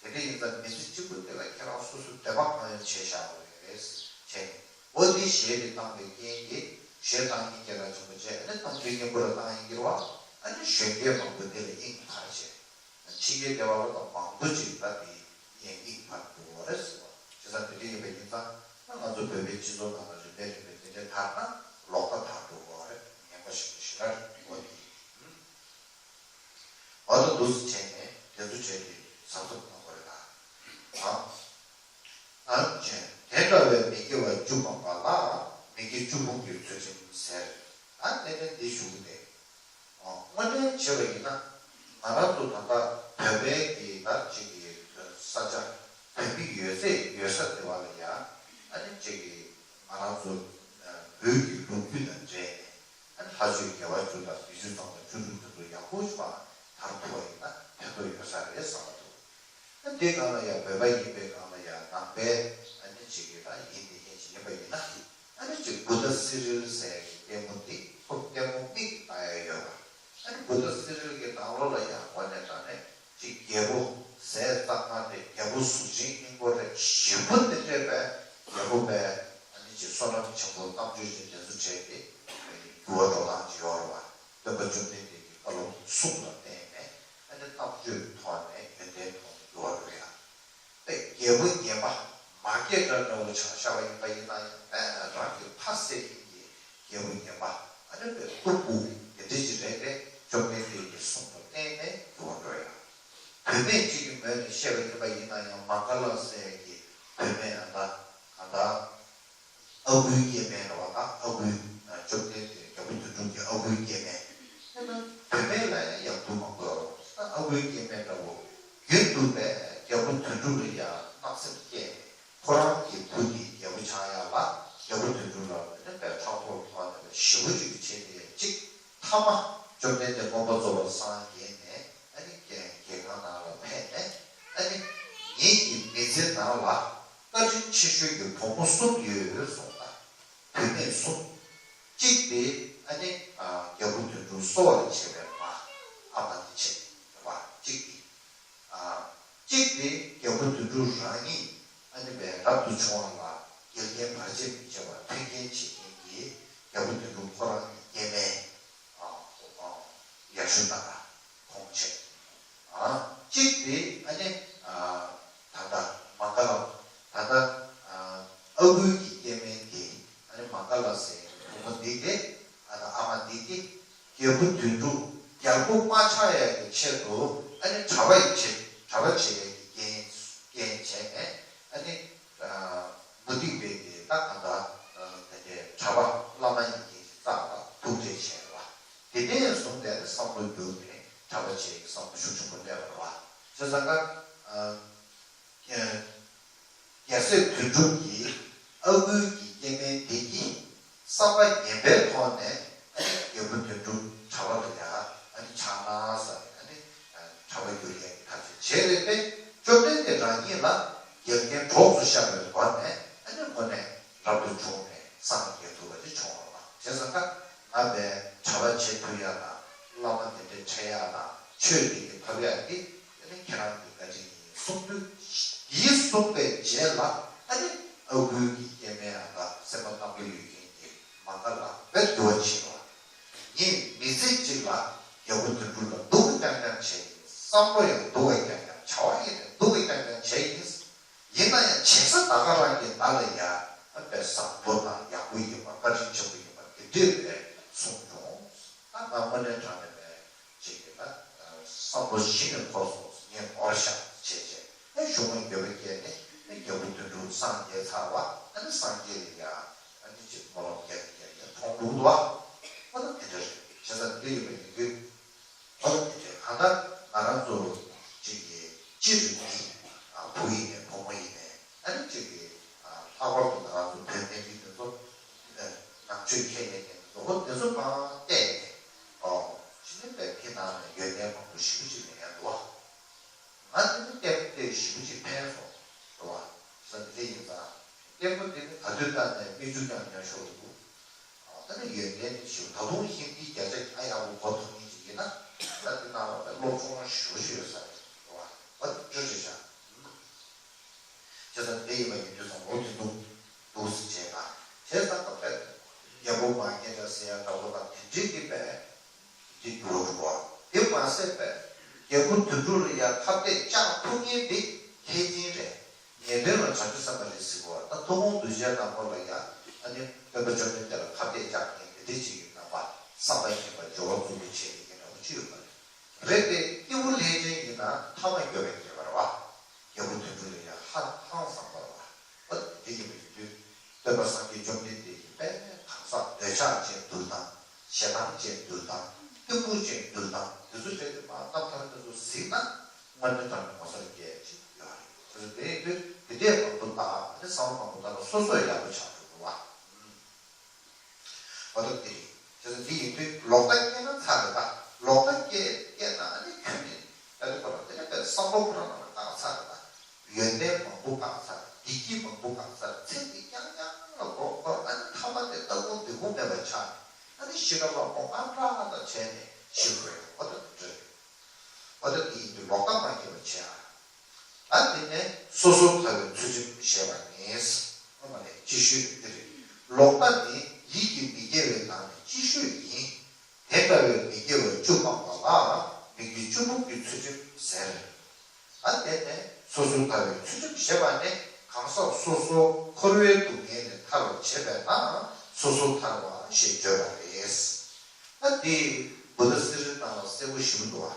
དེ་འདྲ་ཡིན་ཙང་མི་ཚེ་གཅིག་པོ་དེ་ལ་ཁྱེད་རང་སོ་སོའི་འདོད་པ་གང་ཡོད་བྱས་བཞག་དགོས་རེད་བྱས་ནས། འོ་དེ་གཞས་དེ་བཏང་བའི་རྐྱེན་གྱིས་གཞས་བཏང་མཁན་སྐྱེ་ལ་བྱུང་བ་བྱས་ཨ་ནི་གཏམ་རྒྱུད་སྙན་པོ་ར་བཏང་ཡིན་གྱི་རེད་བ། ཨ་ནི་གཞོན་སྐྱེས་མང་པོ་དེ་ལ་དབྱིངས་འཕར་བྱས། ཕྱི་རྒྱལ་སྡེ་བ་ལ་དང་མང་པོ་ཅིག་ད་དེ་ཡན་གྱིས་ཕར་འགྲོ་བ་རེད་ཟེར་བ། བྱས་ཙང་དེ་འདྲ་ཡིན་པ་ཡིན་ཙང་ད་ང་ཚོ་བོད་པའི་སྤྱི་ཚོགས་ནང་ལ་རིམ་པས་རིམ་པས་དེ་འདྲའི་དར་ན་ལོག་ལྟ་དར་འགྲོ་བ་རེད། ངན་པ་ཞིག་ཏུ་ཞེ་དྲག་འགྲོ་བ་དེ་ཡིན། འོ་ད་འདུག་སེ་བྱས་ནས་དེ་ཚོ་བྱས་ཏེ་གཟབ་གཟབ་གནང་དགོས་རེད་ད། ཨང་། ཨང་ཅན་དེ་འདྲ་བའི་མི་དགེ་བ་བཅུ་སྤངས་པ་ལ་མི་དགེ་བཅུ་སྤོང་གི་ཚུལ་ཁྲིམས་ཟེར། ད་གནད་དོན་འདི་ཞུ་གི་འདུག་དངོས་གནས་བྱས་པ་ཡིན་ན་ང་རང་ཚོ་ད་ལྟ་ བོད་པའི་གི་ད་ཅིག་གི་ས་ཆ་བོད་མི་ཡོད་ཚད་ཡོད་ས་དེ་བ་ལ་ཡ་ཨ་ནི་ཅིག་གི་ང་རང་ཚོ་བོད་ཀྱི་ལོ་རྒྱུས་དང་འབྲེལ་ནས་ཨ་ནི་ལྷ་ཆོས་དགེ་བ་བཅུ་དང་བདུད་ཅུ་ཚང་དང་བཅུ་དྲུག་དེ་ཚོ་ཡག་པོ་ཞིག་པ་དར་ཐུབ་པ་ཡིན་ན་ཕན་ཐོགས་ཡོད་ས་རེད་བསམ་པ་འདུག་ཨ་འདི་སྒང་ལ་ཡ་བོད་པ་ཡིན་པའི་སྒང་ལ་ཡ་ནང་པའི་ཨ་ནི་ཅིག་གི་ད་ཡིན་མི་ཡིན་ཞིག་ཡིན་པ་ཡིན་ན། ཨ་ནི་ཅིག་བུདྡྷ་སི་རིལ་ཟེར་གྱི་ལྟད་མོ་འདི་ཁོ་ལྟད་མོ་མིག་ལྟ་ཡ་ཡོད་པ། ཨ་ནི་བུདྡྷ་སི་རིལ་གྱི་ནང་ལོགས་ལ་ཡང་དངོས་གནས་དྲང་གནས་ཅིག་རྒྱལ་པོ་ཟས་གཙང་མ་རེད། རྒྱལ་པོ་གཟུགས་ཅན་སྙིང་པོ་རེད། ཞེ་པོ་དེ་འདྲས་པའི་རྒྱལ་པོ་པའི་ཨ་ནི་ཅིག་བསོད་ནམས་ཆེན་པོ་རྣམ་དཔྱོད་ཅན་དེ་ཚོ་བྱས་ཏེ་འགྱུར་བ་འགྲོ་སྟངས་ཅིག་ཡོད་རེད་པ། སྟོན་པ་བཅོམ་ལྡན་འདས་ཀྱི་བཀའ་སློབ་གསུང་ལ་བརྟེན་ནས་ཨ་ནི་རྣམ་དཔྱོད་ཐོག་ནས་ཡོན་ཏན་ཐོག་ནས་འགྱུར་བ་འགྲོ་ཡ། རྒྱལ་པོ་ངན་པ་མ་སྐྱེས་དགྲ་འདྲ་བོ་ཆགས་བཞག་པ་ཡིན་པ་ཡིན་ན་ཡང་དཔེ་རང་གི་ཕ་སྲས་ཀྱི་རྒྱལ་པོ་ངན་པ་ཨ་ནི་དཔེ་སྟུག་པོ་དེ་འདྲ་ཅིག་རེད་དེ། བཅོམ་ལྡན་འདས་ཀྱི་གསུང་དང་བརྟེན་ནས་འགྱུར་བ་འགྲོ་ཡ། བུད་མེད་ཅིག་གི་ངོས་ནས་བཤད་པ་ཡིན་པ་ཡིན་ན་ཡང་མ་ག་ལ་ཟེར་གྱི་བུད་མེད་ཡང་ད་གང་ལྟར། ཨ་ཁུའི་སྐྱེ་དམན་རེད་བ། ད་ཨ་ཁུའི་བཅོམ་ལྡན་འདས་རྒྱལ་པོ་དོན་གྲུབ་ཀྱི་ཨ་ཁུའི་སྐྱེ་དམན། དེ་ན་བུད་མེད་ལ་ཡང་ཡག་སྡུག་མང་པོ་ཡོད་རེད། ད་ཨ་ཁུའི་སྐྱེ་དམན་འདྲ་བོ་རྒྱུན་དུ་བས་རྒྱལ་པོ་དོན་གྲུབ་ལ་ཡང་སྣང་སེམས་སྐྱེས་ནས་ཁོ་རང་གི་བུ་དེ་རྒྱལ་པོ་ཆགས་ཡག་ལ་རྒྱལ་པོ་དོན་གྲུབ་ལ་ནི་བས་ཕྲག་དོག་ཐོག་ནས་ཞེ་པོ་ཅིག་བྱས་ཏེ་གཅིག་མཐའ་མ་བཅོམ་ལྡན་འདས་མངོན་པར་རྫོགས་པར་སངས་རྒྱས་ནས་ཨ་ནི་རྒྱལ་ཁང་ནང་ལ་ཕེབས་ནས་ཨ་ནི་ངེད་ཀྱི་མི་ཚེ་ནང་ལ། བཀའ་དྲིན་ཆེ་ཤོས་ཀྱི་བུ་མོ་གསུམ་ཡོད་གསུངས་ལ། བུད་མེད་གསུམ། གཅིག་དེ་ཨ་ནི་རྒྱལ་པོ་དོན་གྲུབ་གསོ་བ་ལ་བྱེད་པའི་མ་ཨ་མ་དེ་བྱས་པ་གཅིག་དེ། གཅིག་དེ་རྒྱལ་པོ་དོན་གྲུབ་རང་ཉིད་ཨ་ནི་བའི་རབ་ཏུ་བྱུང་བ་ལ་འགལ་རྐྱེན་བར་ཆད་མི་བྱེད་པར་མཐུན་རྐྱེན་བྱེད་མཁན་གྱི་རྒྱལ་པོ་དོན་གྲུབ་ཁོ་རང་གི་སྐྱེ་དམན། ཡག་ཤོས་ད་ཁོང་བྱས། གཅིག་དེ་ཨ་ནི་ད་ལྟ་མ་ག་ལ། ད་ལྟ་ཨ་ཁུའི་གི་སྐྱེ་དམན་དེ་ཨ་ནི་མ་ག་ལ་ཟེར་བུ་མོ་འདི་དེ་ཨ་ད་ཨ་མ་འདི་དེ་རྒྱལ་པོ་དོན་གྲུབ་རྒྱལ་པོ་མ་ཆགས་ཡག་གི་ཆེད་དུ་ཨ་ནི་གྲྭ་པ་ཡི་ཆེད་གྲྭ་པ་བྱེད་ཡག་གི་འགན་འགན་བྱས་ནས་ཨ་ནི། མུ་སྟེགས་པའི་གི་ད་གང་ལྟར་དེ་འདྲའི་གྲྭ་པ་བླ་མ་ཡིན་མཁན་ཞིག་བཙལ་བ་ཐུགས་རྗེ་ཆེ་བ། དེ་ནས་བཟུང་སྟེ་བསམ་བློ་བསྒྱུར་ནས་གྲྭ་པ་བྱེད་ཀྱི་བསམ་བློ་ཤུགས་ཆེན་པོ་སླེབས་པ་རེད་བ། བྱས་ཙང་ཀ་རྒྱལ་སྲས་དོན་གྲུབ་ཀྱིས་ཨ་ཁུའི་གི་སྐྱེ་དམན་དེ་གྱིས་བསམ་པ་ངན་པའི་ཐོག་ནས་ཨ་ནི་རྒྱལ་པོ་དོན་གྲུབ་གྲྭ་པ་ལ་ཡ་ཨ་ནི་ཆགས་ན་ཟེར་ནས་ཨ་ནི་གྲྭ་པ་བསྒྱུར་ཡས་ཀྱི་ཐབས་ཤེས་བྱས་རེད་པས། བཅོམ་ལྡན་འདས་རང་ཉིད་ལ་འགལ་རྐྱེན་གྲོགས་སུ་ཤར་བའི་སྒོ་ནས་ཨ་ནི་དངོས་གནས་རབ་ཏུ་བྱུང་ནས་སངས་རྒྱས་ཐུབ་པ་དེ་བྱུང་བ་རེད། བྱས་ཙང་ཀ་ང་བས་གྲྭ་པ་བྱེད་ཐུབ་ཡ་དང་བླ་མ་དེ་འདྲའི་འཕྲད་ཡ་དང་ཆོས་དེ་གི་ཐོབ་ཡ་དེ་ཨ་ནི་ཁྱེད་རང་གི་བཀའ་དྲིན་ཡིན་གསུངས་དུས། དེའི་གསུངས་པའི་རྗེས་ལ་ཨ་ནི་ཨ་ཁུའི་གི་སྐྱེ་དམན་ཡང་དག་སེམས་པ་བརྟན་པོ་ཡོད་མཁན་གྱི་མ་ག་ལ་བས་འགྱུར་བ་ཕྱིན་པ། ངས་མི་ཚེ་གཅིག་ལ་རྒྱལ་པོ་དོན་གྲུབ་ལ་སྡུག་རྐྱང་རྐྱང་བྱས་ཡིན། བསམ་བློ་ཡང་སྡུག་རྐྱང་རྐྱང་བྱ་བ་ཡིན་ནས་སྡུག་རྐྱང་རྐྱང་བྱས་ཡིན། ཡིན་ན་ཡང་བྱེད་ས་ད་ག་རང་གི་ད་ལ་ཡ་ཨ་དཔེ་བཟང་པོ་དང་ཡག་པོ་ཡིན་པ་བཀའ་དྲིན་ཆེན་པོ་ཡིན་པ་དེ་འདྲས་རེད་གསུངས་བྱུང་། ད་ང་དངོས་གནས་དྲང་གནས་རེད། ཅིག་གིས་ད་བསམ་བློ་གཞི་ནས་འཁོར་སོང་ངས་ནོར་ཤག་བྱས་བྱས་ཨེ་གཞུང་ལ་འགྱོད་པ་སྐྱེས་ནས་ཨེ་རྒྱལ་པོ་དོན་གྲུབ་སངས་རྒྱས་ཚར་བ་ཨ་ནི་སངས་རྒྱས་ལ་ཡ་ཨ་ནི་ཅིག་སྨོན་ལམ་རྒྱག་རྒྱག་རྒྱག་མཐོང་འདུག་ལ། ཨ་ནི་དེ་འདྲ་རེད། བྱས་ཙང་འདི་ཡོད་པ་ཡིན་དུས་ཨ་ནི་དེ་འདྲ་གང་ལྟར་ང་རང་ཚོ་ཅིག་གིས་སྤྱི་རིགས་མི་བུ་ཡིན་ནས་བུ་མོ་ཡིན་ནས་ཨ་ནི་ཅིག་གིས་ལྷག་པར་དུ་ང་རང་ཚོ་བོད་སྨན་རིགས་དེ་ཚོ་ནང་ཆོས་མཁས་པའི་ངན་ཚོ་དེ་ཚོ་མང་བལྟས་ནས། ཨོ། ཕྱི་ནས་པའི་ཕི་ནང་ནས་ཡོན་ཏན་མང་པོ་ཞེ་པོ་ཅིག་ལེན་ཡ་འདུག་བ། ང་དེ་ནི་ལྟད་མོ་བལྟས་ཞེ་པོ་ཅིག་ཕན་སོང་འདུག་བ། ས་དེ་ཡིན་ཙང་། ལྟད་མོ་དེ་ནི་ག་དུས་ལྟ་ནས་མིག་ཆུ་རྐྱང་རྐྱང་ཤོར་འདུག་ཨོ། ད་ནི་ཡོན་ཏན་ནི་ཞེ་པོ་ད་དུང་ཧིན་དིའི་བརྒྱ་ཆ་ཨ་ཡག་པོ་གོ་ཐུབ་མཁན་ཅིག་ཡིན་ན། ད་དེ་ནང་ལ་པའི་སློབ་སྦྱོང་ཞེ་པོ་ཅིག་ཡོད་ས་རེད་འདུག་བ། ཨོ་དེ་འདྲ་རེད་ཤག་བྱས་ཙང་དེ་ཡིན་པ་ཡིན་དུས་ཙམ་ལོ་དེ་འདུག་འདུག་སེ་བྱས་ན། བྱས་ཙང་ད་པས་རྒྱལ་པོ་མ་ངེས་འདྲ་ཟེར་ཡ་འདྲ་པོ་དང་དེ་འདྲའི་གི་པས་དེ་འགྱུར་བ་འགྲོ་བ། དེ་མ་ཟད་པས་རྒྱལ་པོ་དོན་གྲུབ་ལ་ཡ་ཁ་གཏད་བཅག་ཐུབ་མཁན་དེ་ལྷས་སྦྱིན་རེད། ངེས་དོན་ལ་བྱང་ཆུབ་སེམས་དཔའ་རེད་ཟེར་གོ་བ། ད་ཐུན་མོང་གདུལ་བྱའི་ནང་ལོགས་ལ་ཡ་ཨ་ནི་སྟོན་པ་བཅོམ་ལྡན་འདས་ལ་ཁ་གཏད་བཅག་མཁན་དེ་འདྲའི་ཅིག་གི་རྣམ་པ་བསམ་པ་མཁྱེན་པ་སྦྱོར་བ་རྩུབ་པོ་བྱས་ཡོད་མཁན་འདྲ་པོ་ཅིག་ཡོད་པ་རེད། རེད་དེ་སྐྱེས་བུ་ལྷས་སྦྱིན་ཡིན་ན་ཐ་མ་འགྱོད་པའི་ངེས་པ་རེད་བ། རྒྱལ་པོ་དོན་གྲུབ་ལ་ཡང་ཧ་ཧང་སངས་པ་རེད་བ། ཨ་དེ་ཡིན་པ་ཡིན་དུས་སྟོན་པ་སངས་རྒྱས་བཅོམ་ལྡན་འདས་ཀྱིས་དཔེ་གང་ཟག་འདོད་ཆགས་ཅན་འདུལ་སྟངས། ཞེ་སྡང་ཅན་འདུལ་སྟངས། གཏི་མུག་ཅན་འདུལ་སྟངས་དེ་ཚོ་བྱས་ཏེ་མ་རྣམ་ཐར་དེ་ཚོ་གཟིགས་ན། དངོས་གནས་དྲང་གནས་ངོ་མཚར་སྐྱེ་ཞིག་ཡོད་རེད། དེ་ཚོ་དེ་ཡིན་དུས་དེ་འདྲས་མང་པོ་དང་ཨ་ནི་བསམ་བློ་མང་པོ་བཏང་ན་སོ་སོ་ཡག་པོ་ཆགས་འགྲོ་གི་བ། འོ་ད་དེ་རེད། དེ་ཚོ་འདི་ཡིན་དུས་ལོག་ལྟ་སྐྱེས་ན་ཚར་རེད་ད། ལོག་ལྟ་སྐྱེས་སྐྱེས་ན་ཨ་ནི་ཁྱོད་ནི་ཨ་ནི་ཁོ་རང་དེ་ནི་བསམ་བློ་ཁོ་རང་ནང་ལ་བཏང་ཚར་རེད་ད། ཡོན་ཏན་མང་པོ་བཀག་ཚར། བདེ་སྐྱིད་མང་པོ་བཀག་ཚར། ཚེ་འདི་རྐྱང་རྐྱང་ལ་མགོ་འཁོར། ཨ་ནི་མཐའ་མ་དེ་ལྟ་བུ་འདི་བུ་མེད་པ་ཆགས་ནས་ཨ་ནི་ཤི་ཁ་ལ་མོ་ཨ་འདྲ་ད་བྱས་ནས་ཤི་དགོས་ཡོད། འོ་ད་དེ་འདྲ་རེད། འོ་ད་དེ་ཡིན་དུས་ལོག་ལྟ་མ་སྐྱེ་བ་བྱེད་ཨ། ད་དེ་ནས་སོ་སོར་ཐར་བའི་ཚུལ་ཁྲིམས་བཤད་པ་ཡིན། སྔོན་མ་ནས་ཅིག་ཤོས་དེ་རེད། ལོག་ལྟ་ནི་ཡིད་ཀྱི་མི་དགེ་བའི་ནང་ནས་ཅིག་ཤོས་ཡིན། དེ་འདྲ་བའི་མི་དགེ་བ་བཅུ་སྤངས་པ་ལ་མི་དགེ་བཅུ་སྤོང་གི་ཚུལ་ཁྲིམས་ཟེར། ཨ་དེ་ནས་སོ་སོར་ཐར་བའི་ཚུལ་ཁྲིམས་ཞེས་པ་ནི་གང་ཟག་སོ་སོ་འཁོར་བའི་སྡུག་བསྔལ་ལས་ཐར་བར་བྱེད་པས་ན་སོ་སོར་ཐར་བ་ཞེས་བརྗོད་པ་རེད། ཨ་དེ་བུདྡྷ་སི་རི་ནང་ལ་གསལ་པོ་ཞིག་འདུག་བ།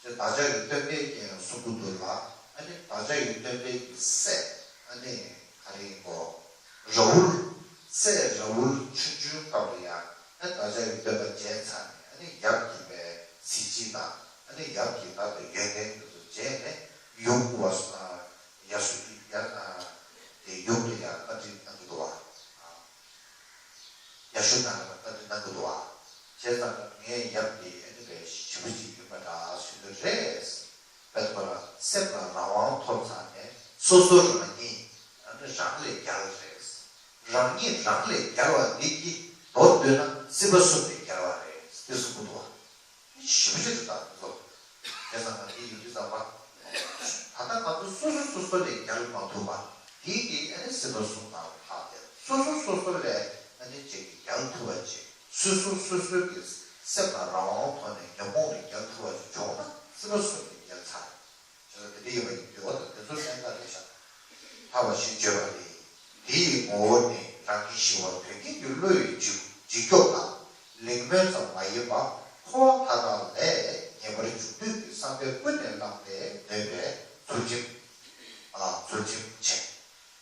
དེ་བདག་ཅག་གི་སྟོན་པས་ཀྱང་གསུང་གི་འདུག་ལ། ཨ་ནི་བདག་ཅག་གི་སྟོན་པའི་སྲས་ཨ་ནི་ག་རེ་ཡིན་གོ། ར་ཧུལ། སྲས་ར་ཧུལ་ཆུང་ཆུང་སྐབས་ལ་ཡང་ཨ་བདག་ཅག་གི་སྟོན་པ་མཇལ་ཚར་ནས་ཨ་ནི་ཡབ་ཀྱི་པའི་གཟི་བརྗིད་དང་ཨ་ནི་ཡབ་ཀྱི་ད་དུ་ཡོན་ཏན་དེ་ཚོ་མཇལ་ནས་ཡུམ་བ་ཡ་སུ་ཡ་དེ་ཡུམ་དུ་ཡང་བཀའ་འདྲི་གནང་གི་འདུག་བ། ཡ་ཤུ་ན་ལ་བཀའ་འདྲི་གནང་གི་འདུག་བ། བྱས་ཙང་ངའི་ཡབ་དེ་ཨ་ནི་པའི་ཞི་བ་ཅིག་ཡོད་པ་འདྲ་ཞུ་གི་རེད། དཔེར་ན་སེམས་ལ་རང་དབང་ཐོབ་ཚར་ནས་སོ་སོ་རང་ཉིད་ཨ་ནི་རང་ལས་རྒྱལ་རེད། རང་ཉིད་རང་ལས་རྒྱལ་བ་འདི་གི་མདོར་བསྡུས་ན་སྲིད་པ་གསུམ་ལས་རྒྱལ་བ་རེད་དེ་གསུང་གི་འདུག་བ། ཞིབ་ཞིབ་ཏུ་བརྟག་དགོས། དེ་ཙམ་ན་དེ་ཡོད་དུས་ཙམ་པ། ད་ལྟ་ང་ཚོ་སོ་སོ་སོ་སོ་ལས་རྒྱལ་མ་ཐུབ་པ། དེའི་དེ་ཨ་ནི་སྲིད་པ་གསུམ་ནང་ལ་ལྷག་སྟེ་སོ་སོ་སོ་སོ་ལས་ཨ་ནི་ཅིག་གི་རྒྱལ་ཐུབ་པ་ཅིག་སོ་སོ་སོ་སོའི་གི་སེམས་ལ་རང་དབང་ཐོག་ནས་ཉོན་མོངས་ལས་རྒྱལ་ཐུབ་པ་ཅིག་བྱུང་ན་སྲིད་པ་གསུམ་ལས་རྒྱལ་ཚར། ཞེས་པ་དེ་འདྲ་ཡོད་པ་ཡིན་དུས་འོ་ད་དེ་ཚོ་གསན་ཁ་རེད་ཤག་ཐར་བ་ཞེས་བརྗོད་པ་རེད། དེ་ཡི་ངོ་བོ་ནི་རང་གི་ཞི་བ་བོད་ཀྱི་གི་བློ་ཡི་འཇིགས་འཇིགས་སྐྱོབ་དང་ལིང་མོ་ཙམ་མ་ཡིན་པ་འཁོར་བ་མཐའ་དག་ལས་ངེས་པར་འབྱུང་འདོད་ཀྱི་བསམ་པས་ཀུན་ནས་བསླངས་ཏེ་ནོད་པའི་ཚུལ་ཁྲིམས། ཨ་ཚུལ་ཁྲིམས་བྱས།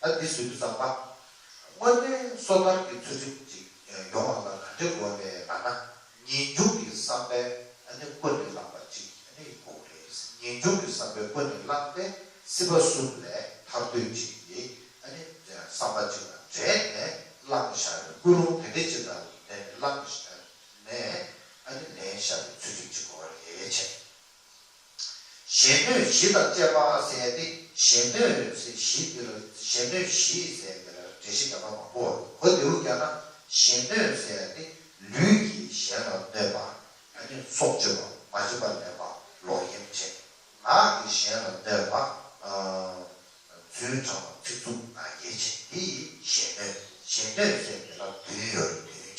ཨ་འདི་ཟེར་དུས་ཙམ་པ། དངོས་གནས་སོ་ཐར་གྱི་ཚུལ་ཁྲིམས་ཅིག་ཡོང་བ་ལ་ག་འདྲ་དགོས་རེད་ལབ་ན། ངེས་འབྱུང་གི་བསམ་པས་ཨ་ནི་ཀུན་ནས་བསླངས་པ་ཅིག་ཨ་ནི་དགོས་རེད། ངེས་འབྱུང་གི་བསམ་པས་ཀུན་ནས་བསླངས་ཏེ་སྲིད་པ་གསུམ་ལས་ཐར་འདོད་ཅིག་གི་ཨ་ནི་བསམ་པ་ཅིག་ལ་འདྲེས་ནས་བསླངས་བཞག་པའི་ཀུན་སློང་དེ་འདྲ་ཅིག་ལ་བརྟེན་ནས་བསླངས་བཞག་ནས་ཨ་ནི་ལེན་བཞག་པའི་ཚུལ་ཁྲིམས་ཅིག་དགོས་རེད་བྱས། གཞན་གནོད་བཞི་དང་བཅས་པ་ཟེར་ཏེ་གཞན་གནོད་ཟེར་བཞི་འདིར་གཞན་གནོད་བཞི་ཟེར་འདིར་འགྲེལ་བཤད་རྒྱག་པ་མང་པོ་གོ་བདེ་བོ་རྒྱག་ན། གཞན་གནོད་ཟེར་ཏེ་ལུས་ཀྱིས་གཞན་ལ་གནོད་པ། ཨ་ནི་སྲོག་གཅོད་པ། མ་བྱིན་པར་ལེན་པ། ལོག་གཡེམ་བྱེད། ངག་གིས་གཞན་ལ་གནོད་པ། རྫུན་ཕྲ་མ་ཚིག་རྩུབ་ངག་འཁྱལ་བྱེད། འདི་ཡིས་གཞན་གནོད། གཞན་གནོད་ཟེར་འདི་ལ་བདུན་ཡོད་རེད། བདུན་བྱེད།